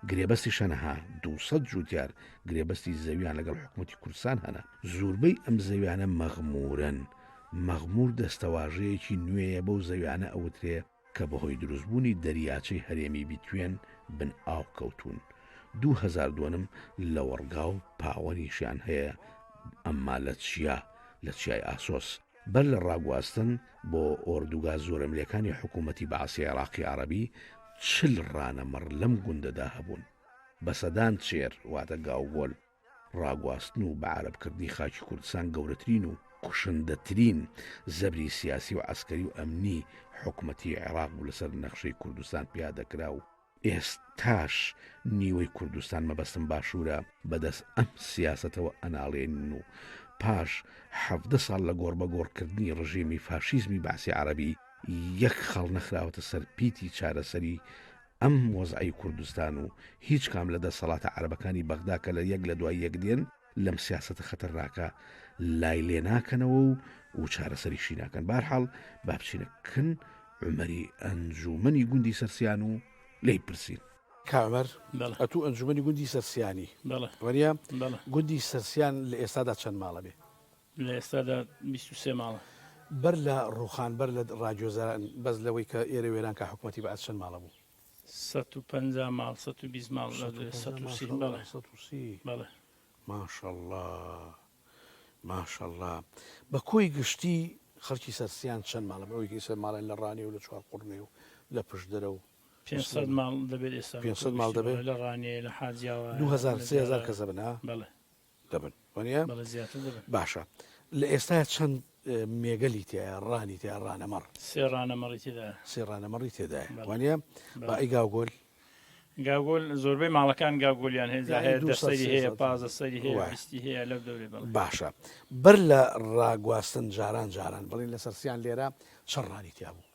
گرێبەستی شەنەها 200 جووتیار گرێبەستی زەویان لەگەڵ حکوومەتی کوردستان هەنە. زوربەی ئەم زەویانە مەغموورن. مەغموور دەستەواژەیەکی نوێیە بەو زەویانە ئەوترێ کە بەهۆی دروستبوونی دەریاچەی هەرێمی بیتوێن بن ئاو کەوتوون، 2000 دۆنم لەوەڕگا و پاوەنیشیان هەیە ئەمما لە چیا، لە چیای ئاسۆس. بەر لە ڕاگواستن بۆ ئۆردوگا زۆرەملێکانی حکوومەتی بەعسی عێراقی عەڕەبی، 40 ڕانە مەڕ لەم گوندەدا هەبوون. بە سەدان چێر، واتە گاوگۆل، ڕاگواستن و بەعەرەبکردنی خاکی کوردستان گەورەترین و کوشندەترین زەبری سیاسی و عەسکەری و ئەمنی حکومەتی عێراق بوو لەسەر نەخشەی کوردستان پیادەکرا و ئێستاش نیوەی کوردستان مەبەستم باشوورە بەدەست ئەم سیاسەتەوە ئەناڵێنن و پاش 17 ساڵ لە گۆڕبەگۆڕکردنی ڕژێمی فاشیزمی بەعسی عەرەبی یەک خاڵ نەخراوەتە سەر پیتی چارەسەری ئەم وەزعەی کوردستان و هیچ کام لە دەسەڵاتە عەرەبەکانی بەغدا کە لە یەک لە دوای یەک دێن لەم سیاسەتە خەتەرناکە لای لێ ناکەنەوە و و چارەسەریشی ناکەن بارحاڵ با بچینە کن عومەری ئەنجومەنی گوندی سەرسیان و لێی پرسین. کاک عومەر ئەتوو ئەنجومەنی گوندی سەرسیانی وەنیە؟ گوندی سەرسیان لە ئێستادا چەند ماڵە بێ؟ لە ئێستادا 23 ماڵە. بەر لە ڕووخان، بەر لە ڕاگوێزران، بەس لەوەی کە ئێرە وێران کا حکومەتی بەعس چەند ماڵە بوو؟ 150 ماڵ، 120 ماڵ، 130 بەڵێ. 130 بەڵێ. ماشەڵڵا ماشەڵڵا. بە کۆی گشتی خەڵکی سەرسیان چەند ماڵە؟ ئەوەی کە ئیستا ماڵیان لە ڕانیە و لە چوارقوڕنێ و لە پشدەرە و 500 ماڵ دەبێت ئێستا. 500 ماڵ دەبێت؟ لە ڕانیە، لە حاجیاوا. 2000 3000 کەس دەبن ها؟ بەڵێ. دەبن وانە؟ بەڵێ زیاتر دەبن. باشە لە ئێستا چەند مێگەلی تایە ڕانی تیا ڕانەمەڕ؟ سێ ڕانەمەڕی تێدایە. سێ ڕانەمەڕی تێدایە وانە؟ با ئەی گاوگۆل؟ گاگۆل زۆربەی ماڵەکان گاگۆلیان هەیە هەیە دە سەری هەیە پازە سەری هەیە بیستی هەیە لەو دەورێ بەڵێ. باشە بەر لە ڕاگواستن جاران جاران بڵین لەسەر سیان لێرە چەند ڕانی تیا بوو؟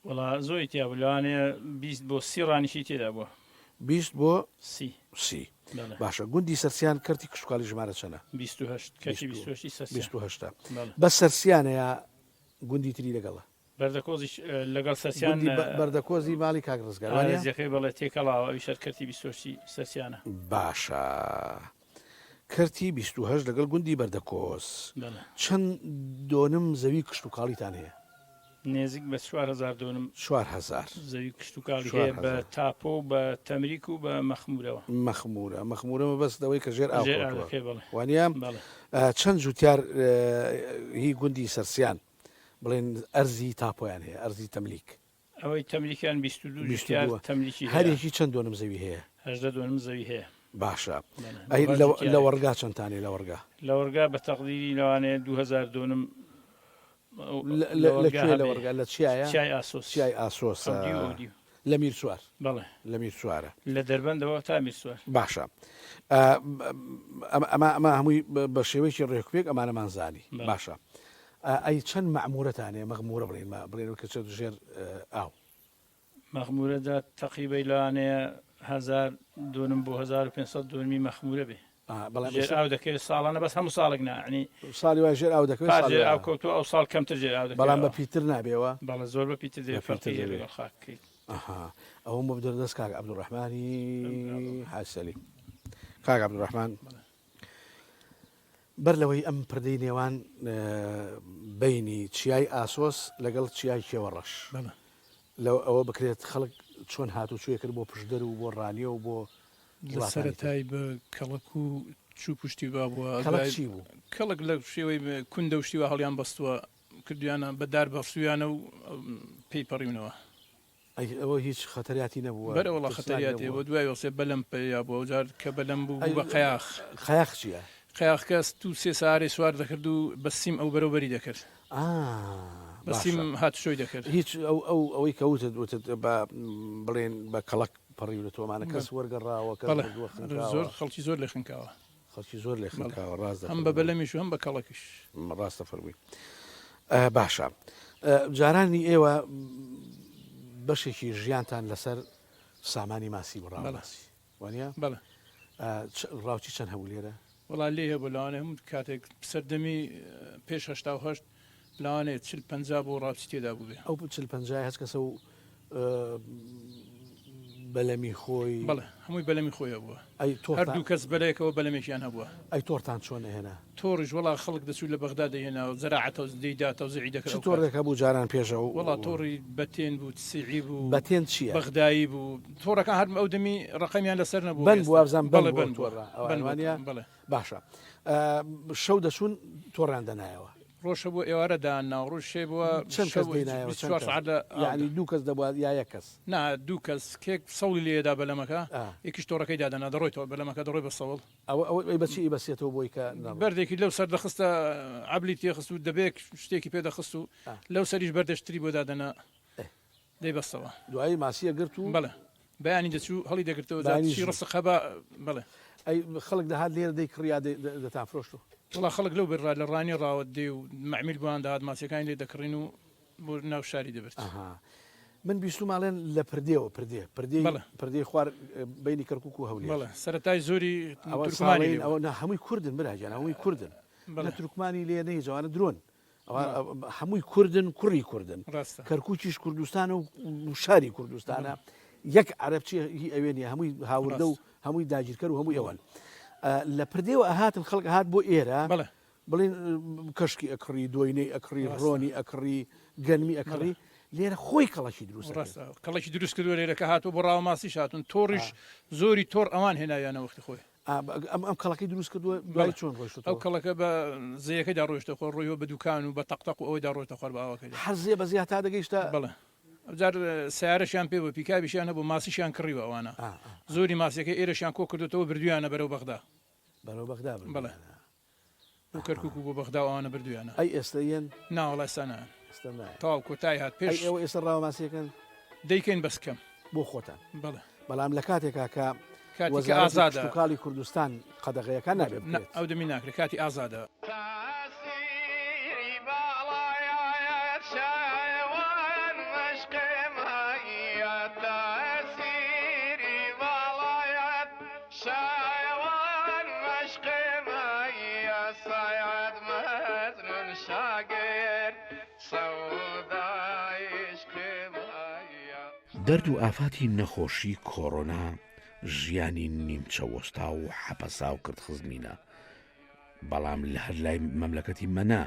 وەڵا زۆری تیا بوو لەوانەیە 20 بۆ سی ڕانیشی تێدا بووە. 20 بۆ سی سی باشە گوندی سەرسیان کەرتی کشتوکاڵی ژمارە چەنە؟ 28 کەرتی 28 سەرسیان 28 بەس سەرسیانە یا گوندی تری لەگەڵە؟ بەردەکۆزیش لەگەڵ سەرسیان گوندی بەردەکۆزی ماڵی کاک ڕزگار وانیە؟ ئارەزیەکەی بەڵێ تێکەڵاوە ئەویش هەر کەرتی 28 سەرسیانە. باشە کەرتی 28 لەگەڵ گوندی بەردەکۆز بەڵێ. چەند دۆنم زەوی کشتوکاڵیتان هەیە؟ نێزیک بە 4000 دۆنم 4000 زەوی کشتوکاڵی هەیە بە تاپۆ و بە تەمریک و بە مەخمورەوە. مەخمورە مەخمورە مەبەست ئەوەی کە ژێر ئاو کەوتووە وانە؟ چەند جوتیار هی گوندی سەرسیان بڵێن ئەرزی تاپۆیان هەیە ئەرزی تەملیک؟ ئەوەی تەملیکیان 22 جوتیار تەملیکی هەیە. هەرێکی چەند دۆنم زەوی هەیە؟ 18 دۆنم زەوی هەیە. باشە ئەی لەوەڕگا چەندتانەیە لەوەڕگا؟ لەوەڕگا بە تەقدیری لەوانەیە 2000 دۆنم لە کوێ لەوەڕگا لە چیایە؟ چیای ئاسۆس. چیای ئاسۆس لە میرسوار. بەڵێ. لە میرسوارە. لە دەربەندەوە تا میرسوار. باشە ئەمە ئەمە هەمووی بە شێوەیەکی ڕێکوپێک ئەمانەمان زانی باشە ئەی چەند مەعمورەتان هەیە مەغمورە بڵێن ما بڵێن کە چێت ژێر ئاو مەخمورەدا تەقریبەی لەوانەیە هزار دۆنم بۆ 1500 دۆنمی مەخمورە بێ بەڵام ژێر ئاو دەکەوێت ساڵانە بەس هەموو ساڵێک ناعنی ساڵی وای ژێر ئاو دەکەوێت پار ژێر ئاو کەوتووە ئەو ساڵ کەمتر ژێر ئاو دەکەوێت بەڵام بە پیتر نابێەوە بەڵێ زۆر بە پیتر دەبێت فەرقی هەیە لەگەڵ خاکەکەی ئەها ئەوەم بۆ بدەرە دەست کاک عەبدولڕەحمانی حاج سەلیم کاک عەبدولڕەحمان بەر لەوەی ئەم پردەی نێوان بینی چیای ئاسۆس لەگەڵ چیای کێوە ڕەش لەو ئەوە بکرێت خەڵک چۆن هاتوچۆی کرد بۆ پشدەر و بۆ ڕانیە و بۆ لە سەرەتای بە کەڵک و چوو پشتی با بووە کەڵک چی بوو؟ کەڵک لە شێوەی کوندە و شتی وا هەڵیان بەستووە کردویانە بە دار بەستویانە و پێی پەڕیونەوە. ئەی ئەوە هیچ خەتەریاتی نەبووە؟ بەرە وەڵا خەتەریاتی هەبووە دوای وەسێ بەلەم پەیا بووە ئەوجار کە بەلەم بوو بوو بە قەیاخ. قەیاخ چییە؟ قەیاخ کەس دوو سێ سارەی سوار دەکرد و بە سیم ئەو بەرەو بەری دەکرد. ئا بە سیم باشە. هاتوچۆی دەکرد. هیچ ئەو ئەو ئەوەی کە وتت وتت بە بڵێن بە کەڵک پەڕیونەتەوە مانە کەس وەرگەڕاوە کەس بەڵێ مردووە خنکاوە؟ زۆر خەڵکی زۆر لێ خنکاوە. خەڵکی زۆر لێ خنکاوە ڕاست هەم بە بەلەمیش و هەم بە کەڵەکیش. ڕاست دەفەرمووی. باشە جارانی ئێوە بەشێکی ژیانتان لەسەر سامانی ماسی بوو ڕاوماسی وانە؟ بەڵێ. ڕاوچی چەند هەبوو لێرە؟ وەڵا لێ هەبوو لەوانەیە هەموو کاتێک سەردەمی پێش 88 لەوانەیە چل پەنجا بۆ ڕاوچی تێدا بووبێ. ئەو چل پەنجای هەچ کەسە و بەلەمی خۆی؟ بەڵێ هەمووی بەلەمی خۆی هەبووە. ئەی تۆڕتان؟ هەردوو کەس بەلەیەکەوە بەلەمێکیان هەبووە. ئەی تۆڕتان چۆن ئەهێنا؟ تۆڕیش وەڵا خەڵک دەچوو لە بەغدا دەیهێنا و زەراعە دەیدا تەوزیعی دەکرد چ ئەو کات. تۆڕێک هەبوو جاران پێش ئەو؟ وەڵا تۆڕی بەتێن بوو، تسیعی بوو، بەتێن چییە؟ بەغدایی بوو، تۆڕەکان هەر ئەو دەمی ڕەقەمیان لەسەر نەبوو بەن بوو ئێستا. وابزانم بەن بەڵێ بوو ئەو بەن بووە، تۆڕە ئەوان بەن بووە وانییە؟ بەڵێ. باشە شەو دەچوون تۆڕیان دەنایەوە؟ ڕۆژ هەبووە ئێوارە دانناوە ڕۆژ شێ بووە چەند کەس شەو دەینایەوە چەند 24 کەس سەعات لە ئاودا. یعنی دوو کەس دەبووە یا یەک کەس؟ نا دوو کەس کێک سەوڵی لێدا بەلەمەکە ئا. یەکیش تۆڕەکەی دادەنا دەڕۆیتەوە بەلەمەکە دەڕۆی بە سەوڵ. ئەوە ئەوە ئەی بە چی ئەیبەستێتەوە بۆی کە نەڕۆ؟ بەردێکی لەو سەر دەخستە عەبلی تێخست و دەبێک شتێکی پێ دەخست و ئا. لەو سەریش بەردێش تری بۆ دادەنا ئێ. دەیبەستەوە. دوایی ماسی ئەگرت و. بەڵێ بەیانی دەچوو هەڵی دەگرتەوە جا بەیانی چی زوو. ڕسق هەبا بەڵێ. ئەی خەڵک دەهات لێرە دەیکڕی یا دەی دەتانفرۆشت و؟ وەڵا خەڵک لەو بەر ڕا لە ڕانیە ڕاوە دێ و مەعمیل بۆیان دەهات ماسیەکانی لێ دەکڕین و بۆ ناو شاری دەبرد. ئەها من بیستوومە ئەڵێن لە پردێوە پردێ پردێی بەڵێ. پردێی خوار بەینی کەرکووک و هەولێر. بەڵێ سەرەتای زۆری ئەوە تورکمانی ساڵەین لێ بوو. ئەوە نا هەمووی کوردن برا گیان هەمووی کوردن نە بەڵێ. تورکمانی لێ نە هیچ ئەوانە درۆن ئەوە هەمووی کوردن کوڕی کوردن ڕاستە. کەرکووکیش کوردستانە و شاری کوردستانە یەک عەرەب چی هی ئەوێ نییە هەمووی هاوردە و ڕاستە. هەمووی داگیرکەر و هەمووی ئەوەن لە پردێوە ئەهاتن خەڵک ئەهات بۆ ئێرە بەڵێ. بڵێن کەشکی ئەکڕی دۆینەی ئەکڕی ڕاستە. ڕۆنی ئەکڕی گەنمی ئەکڕی لێرە خۆی کەڵەکی دروست ئەکرد. ڕاستە کەڵەکی دروست کردووە لێرە کە هاتووە بۆ ڕاوە ماسیش هاتوون تۆڕیش زۆری تۆڕ ئەوان هێناویانە وەختی خۆی. ئەم ئەم کەڵەکەی دروست کردووە دوای بەڵێ چۆن ئەو ڕۆیشتۆتەوە؟ کەڵەکە بە زێیەکەیدا ڕۆیشتە خۆر ڕۆیوە بە دوکان و بە تەقتەق و ئەوەیدا ڕۆیتە خوار بە ئاوەکەیدا. هەر زێ بە زێ هەتا دەگەیشتە. بەڵێ ئەوجار سەیارەشیان پێ بوو پیکابیشیان هەبوو ماسیشیان کڕیوە ئەوانە زۆری ماسیەکەی ئێرەشیان کۆ کردۆتەوە بردوویانە بەرەو بەغدا. بەرەو بەغدا بەڵێ. بردوویانە. بۆ کەرکوک و بۆ بەغدا و ئەوانە بردوویانە. ئەی ئێستە یەن؟ نا وەڵا ئێستا نایەن. ئێستا نایەن. تەواو کۆتایی هات پێش. ئەی ئێوە ئێستا ڕاوە ماسیەکەن؟ دەیکەین بەس کەم. بۆ خۆتان؟ بەڵێ. بەڵام لە کاتێکا کە کاتی کە وەزارەتی ئازادە. کشتوکاڵی کوردستان قەدەغەیەکە نابێ نا بکرێت. ئەو دەمی ناکرێ کاتی ئازادە. دەرد و ئافاتی نەخۆشی کۆڕۆنا ژیانی نیمچە وەستاو و حەپەساو کرد خزمینە بەڵام لە هەر لای مەملەکەتی مەنا.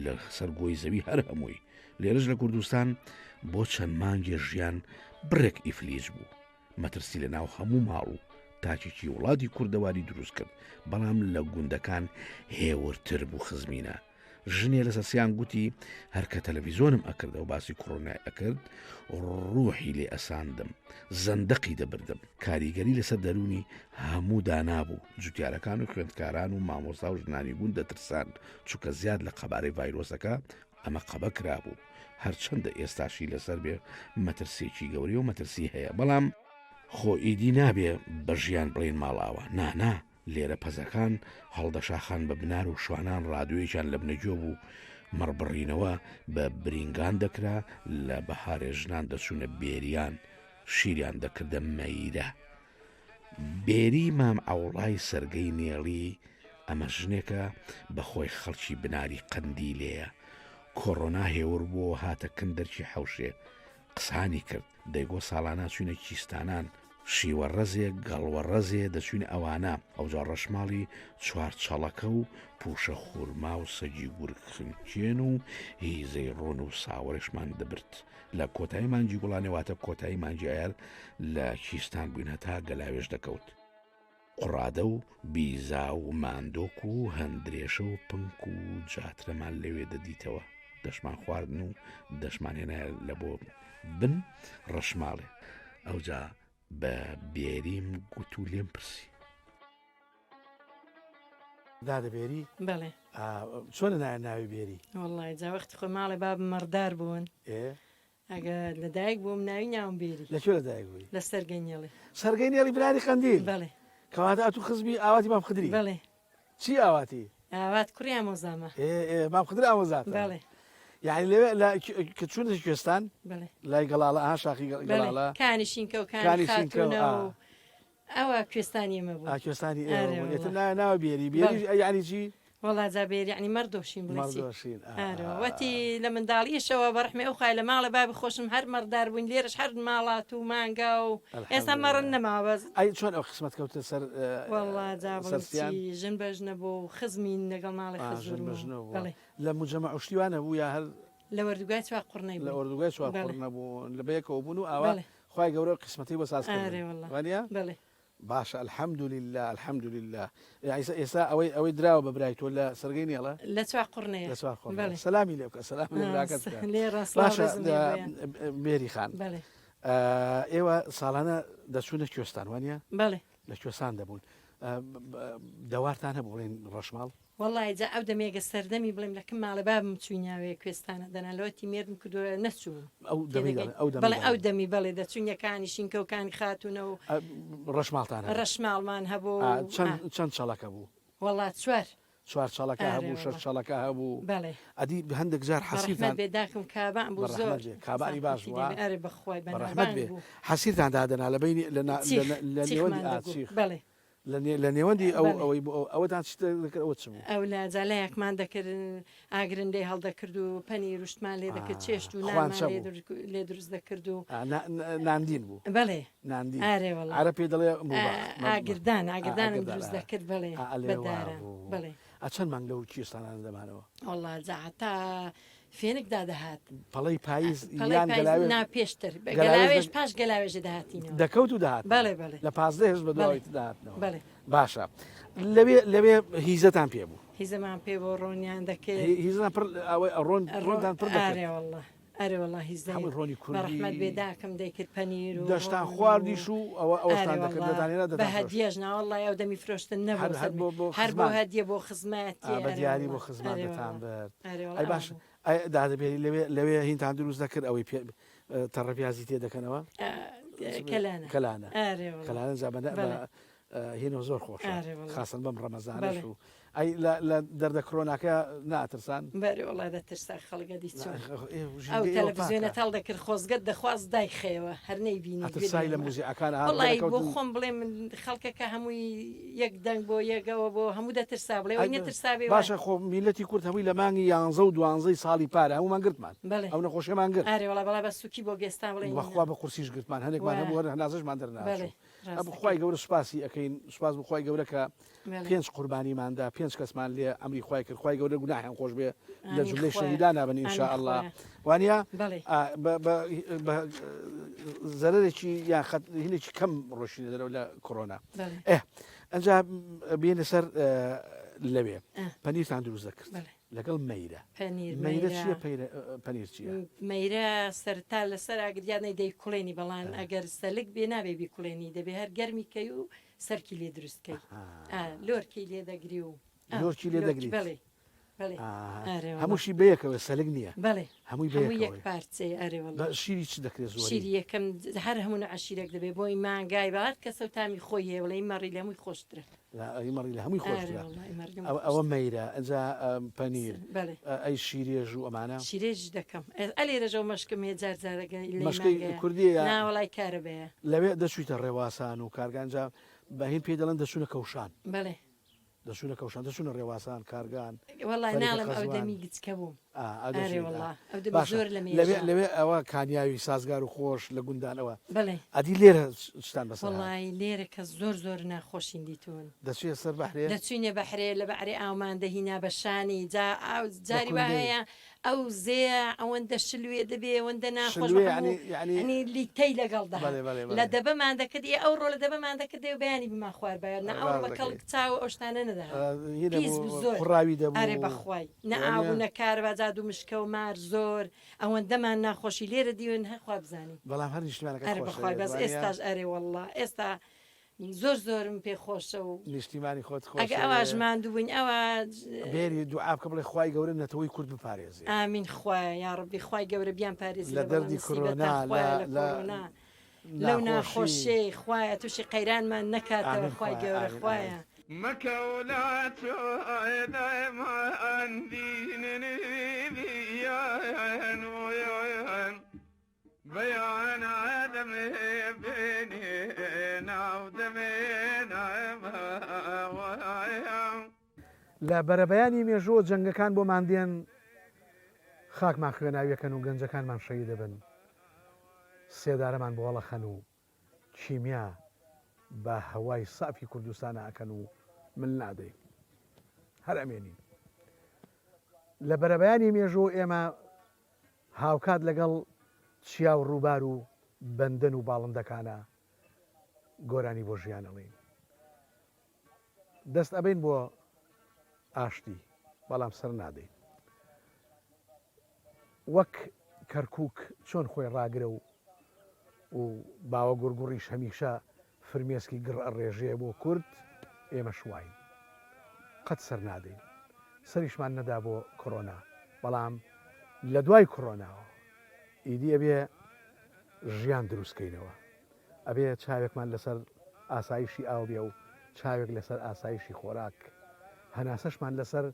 لە سەر گۆی زەوی هەر هەمووی. لێرەش لە کوردستان بۆ چەند مانگێ ژیان بڕێک ئیفلیج بوو. مەترسی لە ناو هەموو ماڵ و تاکێکی وڵاتی کوردەواری دروست کرد، بەڵام لە گوندەکان هێورتر بوو خزمینە. ژنێ لە سەرسیان گوتی هەر کە تەلەڤیزۆنم ئەکردەوە باسی کۆرۆنای ئەکرد ڕوحی لێ ئەساندم زەندەقی دەبردم کاریگەری لەسەر دەروونی هەموو دانابوو جوتیارەکان و خوێندکاران و مامۆستا و ژنانی گوند دەترسان چونکە زیاد لە قەبارەی ڤایرۆسەکە ئەمە قەبە کرابوو هەرچەندە ئێستاشی لەسەر بێ مەترسیەکی گەورەی و مەترسی هەیە بەڵام خۆ ئیدی نابێ بە ژیان بڵێن ماڵاوە نانا لێرە پەزەکان هەڵدەشاخان بە بنار و شوانان ڕادوێکیان لە بنەگوێ بوو، مەڕبڕینەوە بە برینگان دەکرا، لە بەهارێ ژنان دەچوونە بێریان شیریان دەکردە مەیرە. بێری مام عەوڵای سەرگەی نێڵی، ئەمە ژنێکە بە خۆی خەڵکی بناری قەندیلێیە. کۆڕۆنا هێور بووەوە هاتە کن دەرکی حەوشێ، قسانی کرد دەیگۆ ساڵانە چوینە کیستانان شیوە ڕەزێ گەڵوە ڕەزێ دەچوینە ئەوانە ئەوجا ڕەشماڵی چوارچەڵەکە و پوشە خورما و سەگی گورگ خنکێن و هیزەی ڕۆن و ساوەرشمان دەبرد لە کۆتایی مانگی گوڵانێ واتە کۆتایی مانگی ئایار لە کیستان بووین هەتا گەلاوێژ دەکەوت. قوڕادە و بیزا و ماندۆک و هەندرێشە و پنک و جاترەمان لەوێ دەدیتەوە، دەشمان خواردن و دەشمان هێنایە لە بۆ بن ڕەشماڵێ. ئەوجا بە بێریم گوت و لێم پرسی. دادە بێری؟ بەڵێ. چۆنە ناوی بێری؟ وەڵڵای جا وەختی خۆی ماڵێ بابم مەڕدار بوون. ئێ. ئەگە لە دایک بووم ناوی ناوم بێری. لە کوێ لە دایک بووی؟ لە سەرگەی نێڵی. سەرگەی نێڵی بناری قەندیل؟ بەڵێ. کەواتە ئەتوو خزمی ئاواتی مام خدری؟ بەڵێ. چی ئاواتی؟ ئاوات کوڕی ئامۆزامە. ئێ ئێ مام خدر ئامۆزاتە؟ بەڵێ. یانی لەوێ لە کە چوونەتە کوێستان؟ بەڵێ. لای گەڵاڵە ئەها شاخی گەڵاڵە. بەڵێ کانی شینکە و کانی خاتوونە و ئەوە کوێستانی ئێمە بوو. ئا کوێستانی ئێوە بوو. ئیتر ناوە ناوە بێری. بێری یەعنی چی؟ وەڵا جا بێری یەعنی مەڕدۆشین بڵێ چی. مەڕدۆشین ئا. ئارۆ وەتی لە منداڵیشەوە بە ڕەحمی ئەو خوایە لە ماڵێ بابی خۆشم هەر مەڕدار بووین لێرەش هەر ماڵات و مانگا و ئێستا مەڕ نەماوە بەس. ئەی چۆن ئەو قسمەت کەوتە سەر وەڵا جا بڵێ سەر سیان؟ چی ژن بە ژنە بۆ و خزمین لەگەڵ ماڵێ ئا ژن خەزوورم بە و ژنە بووە. بەڵێ. لە موجەمەع و شتی وا نەبوو یا هەر؟ لە وەردوگای چوارقوڕنەی لە بووین. ئۆردوگای بەڵێ. چوارقوڕنە بوون لە بەیەکەوە بوون و ئاوا بەڵێ. خوای گەورە قسمەتەی بۆ ساز کردن ئارێ واللە وانیە؟ بەڵێ. باشە الحمدللە الحمدللە یاعی ئێستا ئەوەی ئەوەی دراوە بە برای تۆ لە سەرگەی نێڵە؟ لە چوارقوڕنەیە لە چوارقوڕنە بەڵێ. سەلامی لێ بکە سەلام لە براکەت بکە لێ ڕا سڵاو باشە ڕێزم لێ بۆیان. مێری خان بەڵێ. ئێوە ساڵانە دەچوونە کوێستان وانیە؟ بەڵێ. لە کوێستان دەبوون دەوارتان هەبوو بڵێن ڕەشماڵ؟ وەڵای جا ئەو دەمێگە سەردەمی بڵێم لە کن ماڵێ بابم چویناوێ کوێستانە دەنا لەوەتی مێردم کردوە نەچووم ئەو دەمی تێدەگەی دەڵێ ئەو دەمی بەڵێ ئەو دەڵێ. دەمی بەڵێ دەچوین یە کانی شینکە و کانی خاتوونە و ڕەشماڵتان هەبوو؟ ڕەشماڵمان هەبوو ئا و چەند ئا. چەند چەڵەکە بوو؟ وەڵا چوار. چوار چەڵەکە ئارێ هەبوو شەش وەڵا چەڵەکە هەبوو بەڵێ. ئەدی هەندێک جار بە ڕەحمەت حەسیرتان بێ داکم کابان بە بوو ڕەحمەت زۆر بێ کابانی باش زەحمەتی بوو لێ ها بێ ئەرێ بەخوای بە ڕەحمەت بەناوبانگ بێ بوو. حەسیرتان دادەنا لە بەینی لە نا لە چیخ لە نێوەندی چیخمان ئا دەگوو چیخ. بەڵێ. لە نێوەندی ئەو بەڵێ. ئەوەی بۆ ئەوەتان چ دەکرد ئەوە چ بوو؟ ئەو لە جا لایەکمان دەکرد ئاگرن لێ هەڵدەکرد و پەنیر و شتمان لێ دەکرد چێشت و خوان نانمان چە لێ بوو؟ لێ دروست دەکرد و ئا، نا- نا- ناندین بوو بەڵێ ناندین ئارێ وەڵا عەرەب پێی دەڵێ موباخ مە- ئاگردان ئا، ئاگردانم ئاگردان، دروست ئا. دەکرد بەڵێ ئا، ئەلێ بە وا داران بوو. بەڵێ ئا، چەند مانگ لەو کوێستانانە دەمانەوە؟ وەڵا جا هەتا فێنک دادەهات. پەڵەی پاییز پەڵەی یان پاییز گەلاوێژ؟ نا پێشتر گەلاوێژ گەلاوێژ دە- پاش گەلاوێژێ دەهاتینەوە. دەکەوت و دەهاتنەوە. بەڵێ بەڵێ. لە 15 هێشت بە بەڵێ. دواوەی دەهاتنەوە. بەڵێ. باشە لەوێ لەوێ هیزەتان پێ بوو؟ هیزەمان پێ بۆ ڕۆنیان دەکرد. هی- هیزەتان پڕ ئەوەی ڕۆن ڕۆنتان پڕ دەکرد. ئارێ وەڵا ئەرێ وەڵا هیزەی هەموو ڕۆنی بە کوردی ڕەحمەت بێ داکم دەیکرد پەنیر و دەشتان ڕۆن و خواردیش و ئەوە ئەوەشتان ئارێ دەکرد وەڵا دەتانهێنا بە دەتانفرۆشت. هەدیەش نا وەڵای ئەو دەمی فرۆشتن نەبوو هەر هەر سەرمی بۆ بۆ هەر بۆ خزمان. هەدیە بۆ خزمایەتی ئا بە ئەرێ دیاری بۆ وەڵا خزمان ئەرێ دەتان وەڵا برد. ئەرێ وەڵا ئەی ئەوە باش بوو. ئەی دادە بێری لەوێ لەوێ هینتان دروست دەکرد ئەوەی پێ تەڕە پیازی تێ دەکەنەوە؟ کەلانە کەلانە ئارێ وەڵا کەلانە جا بە بەڵێ. هینەوە زۆر خۆشە ئارێ وەڵا. خاسەن بەم ڕەمەزانەش بەڵێ. و ئەی لە لە دەردە کرۆناکە ناترسان؟ بەرێ وەڵا دەترسا خەڵک ئەدی چۆن ئێ ئەو ژینگەی ئێوە تەلەفزیۆنەت پاکە. هەڵدەکرد خۆزگەت دەخواست دایخەیەوە هەر نەیبینی گوێت ئەترسای لە لێ نەما. موزیعەکان ئەهات وەڵی بۆ دەرەکەوتن خۆم بڵێ من خەڵکەکە هەمووی یەک دەنگ بۆ یەکەوە بۆ هەموو دەترسا بڵێ ئەی ئەوی نەترسا بێ وای. باشە خۆ میللەتی کورد هەمووی لە مانگی یانزە و دوانزەی ساڵی پارە هەموومان گرتمان بەڵێ. ئەو نەخۆشیەمان گرت. ئارێ وەڵا بەڵا بە سوکی بۆ گێستان بڵێ بەخوا نا. بە قورسیش گرتمان هەنێکمان وایە. هەبوو هەر هەناسەشمان دەرناچوو. بەڵێ. ئەبوو خوای گەورە سوپاسی ئەکەین سوپاس بۆ خوای گەورە کە پێنج قوربانیماندا پێنج کەسمان لێ ئەمری خوای کرد خوای گەورە گوناحیان خۆش بێ لە جملەی شەهیدان نابن إن شاء الله وانە زەرەرێکی یان هینێکی کەم ڕۆشینە دەرەوە لە کۆرۆنا ئەجا بێنە سەر لەوێ پەنیرتان دروست دەکرد لەگەڵ مەیرە. پەنیر مەیرە چیە پەنیر چیە؟ مەیرە سەرتا لەسەر ئاگر یانەی دەیکوڵێنی بەڵام ئەگەر سەلک بێ نابێ بیکوڵێنی دەبێ هەر گەرمی کەی و سەرکی لێ دروست کەی لۆرکی لێ دەگری و لۆرکی لێ دەگری بەڵێ بەڵێ هەمووشی بەیەکەوە سەلک نییە بەڵێ هەمووی بەیەکەوە یەک پارچەیە ئەرێ وەڵا شیری چ دەکرێت زۆر شیری یەکەم هەر هەموو عەشیرێک دەبێ بۆی مانگای بە هەر کەسە و تامی خۆی هەیە وڵی مەڕی لە هەمووی خۆشترە ئەی مەڕی لە هەمووی خۆشترە ئەوە مەیرە ئەجا پەنیر ئەی شیرێژ و ئەمانە شیرێژ دەکەم ئەلێرەژەوە مەشکم هەیە جار جارەگە مەشکەی کوردیە ناوەڵای کارەبەیە لەوێ دەچوویتە ڕێواسان و کارگان جا بەهین پێی دەڵێن دەچوونە کەوشان بەڵێ دەچوونە کەوشان دەچوونە ڕێواسان کارگان وەڵای فەریقە ناڵێم ئەو قەزوان. دەمی گچکە بووم ئا، ئەرێ دەچوویت، ئا. وەڵا ئەو دەمی باشە زۆر لە لەوێ مێژە لەوێ ئەوە کانیاوی سازگار و خۆش لە گوندان ئەوە بەڵێ ئەدی لێرە چتان بەسەر هات؟ وەڵای لێرە کە زۆر زۆر ناخۆشین دیتوون دەچویە سەر بەحرێ؟ دەچوینە بەحرێ لە بەعرێ ئاومان دەهینا بە شانی جا ئاو بە جاری وا کوندەی. هەیە ئەو زێیە ئەوەندە شلوێ دەبێ ئەوەندە ناخۆش شلوێ بە یەعنی هەموو یەعنی یەعنی لیتەی لەگەڵ دەهات بەڵێ بەڵێ لە بەڵێ. دەبەمان دەکرد ئێ ئەوڕۆ لە دەبەمان دەکرد دێ و بەیانی بمان خواربایە نە ئەوڕۆ ڕاست بە دەکەی. کەڵک چاو و ئەو شتانە نەدەهات هینە پیس بوو بوو زۆر قوڕاوی ئەرێ دەبوو بەخوای نە ئاو وانیە؟ بوو نە کارەبا جا دوو مشکە و مار زۆر ئەوەندەمان ناخۆشی لێرە دیون هەر خوا بزانی بەڵام هەر نیشتیمانەکەت ئەرێ خۆش بەخوای دەوێت بەس وانیە؟ ئێستاش ئەرێ وەڵڵا ئێستا زۆر زۆرم پێ خۆشە و نیشتیمانی خۆت خۆش ئەگە ئەواش دەوێ. ماندوو بووین ئەوا بێری دوعا بکە بڵێ خوای گەورە نەتەوەی کورد بپارێزێ. ئامین خوایە یاڕەبی خوای گەورە بیان پارێزی لە لە بەڵا دەردی مسیبەتە کۆرۆنا لە خوایە لە لە کۆرۆنا لەو ناخۆشی. ناخۆشیەی خوایە توشی قەیرانمان نەکاتەوە ئامین خوای خوایە گەورە ئامین خوایە. ئامین. مەکەوە چۆدەمان دیننی بیان ویان لە بەرەبەیانی مێژووە جەنگەکان بۆمان دێن خاکمان خوێناویەکەن و گەنجەکانمان شەهید دەبن سێدارەمان بۆ هەڵەخەن و کیمیا بە هەوای سافی کوردستانا ئەکەن و مل نادەین هەر ئەمێنین لە بەرەبەیانی مێژوو ئێمە هاوکات لەگەڵ چیا و ڕووبار و بەندەن و باڵندەکانا گۆرانی بۆ ژیان ئەڵێین. دەست ئەبەین بۆ ئاشتی، بەڵام سەر نادەین. وەک کەرکووک چۆن خۆی ڕاگرە و و باوە گوڕگوڕیش هەمیشە فرمێسکی گڕ ئەڕێژێ بۆ کورد، ئێمەش واین. قەت سەر نادەین. سەریشمان نەدا بۆ کۆرۆنا، بەڵام لە دوای کۆرۆناوە ئیدی ئەبێ ژیان دروست کەینەوە. ئەبێ چاوێکمان لەسەر ئاسایشی ئاو بێ و چاوێک لەسەر ئاسایشی خۆراک. هەناسەشمان لەسەر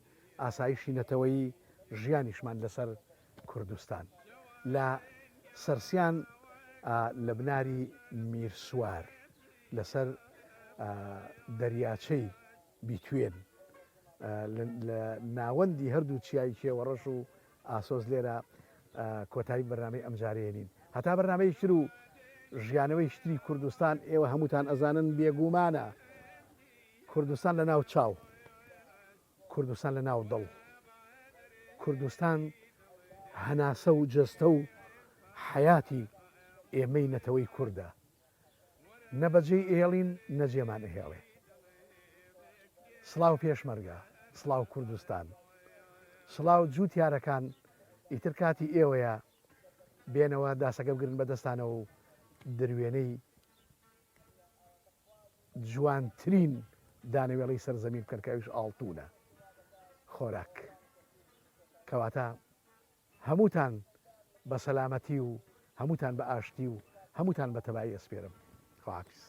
ئاسایشی نەتەوەیی، ژیانیشمان لەسەر کوردستان. لە سەرسیان لە بناری میرسوار لەسەر دەریاچەی بیتوێن لە ناوەندی هەردوو چیای کێوەڕەش و ئاسۆس لێرە کۆتایی بەرنامەی ئەمجارەیەنین هەتا بەرنامەیەکی تر و ژیانەوەیەکی تری کوردستان ئێوە هەمووتان ئەزانن بێگومانە کوردستان لە ناو چاو کوردستان لە ناو دڵ. کوردستان هەناسە و جەستە و حەیاتی ئێمەی نەتەوەی کوردە. نە بەجێی ئەهێڵین نە جێمان ئەهێڵێ. سڵاو پێشمەرگە، سڵاو کوردستان. سڵاو جووتیارەکان ئیتر کاتی ئێوەیە بێنەوە داسەکە بگرن بە دەستانەوە و دروێنەی جوانترین دانەوێڵەی سەر زەمین بکەن کە ئەویش ئاڵتونە خۆراک کەواتە هەمووتان بە سەلامەتی و هەمووتان بە ئاشتی و هەمووتان بە تەبایی ئەسپێرم خواحافیز.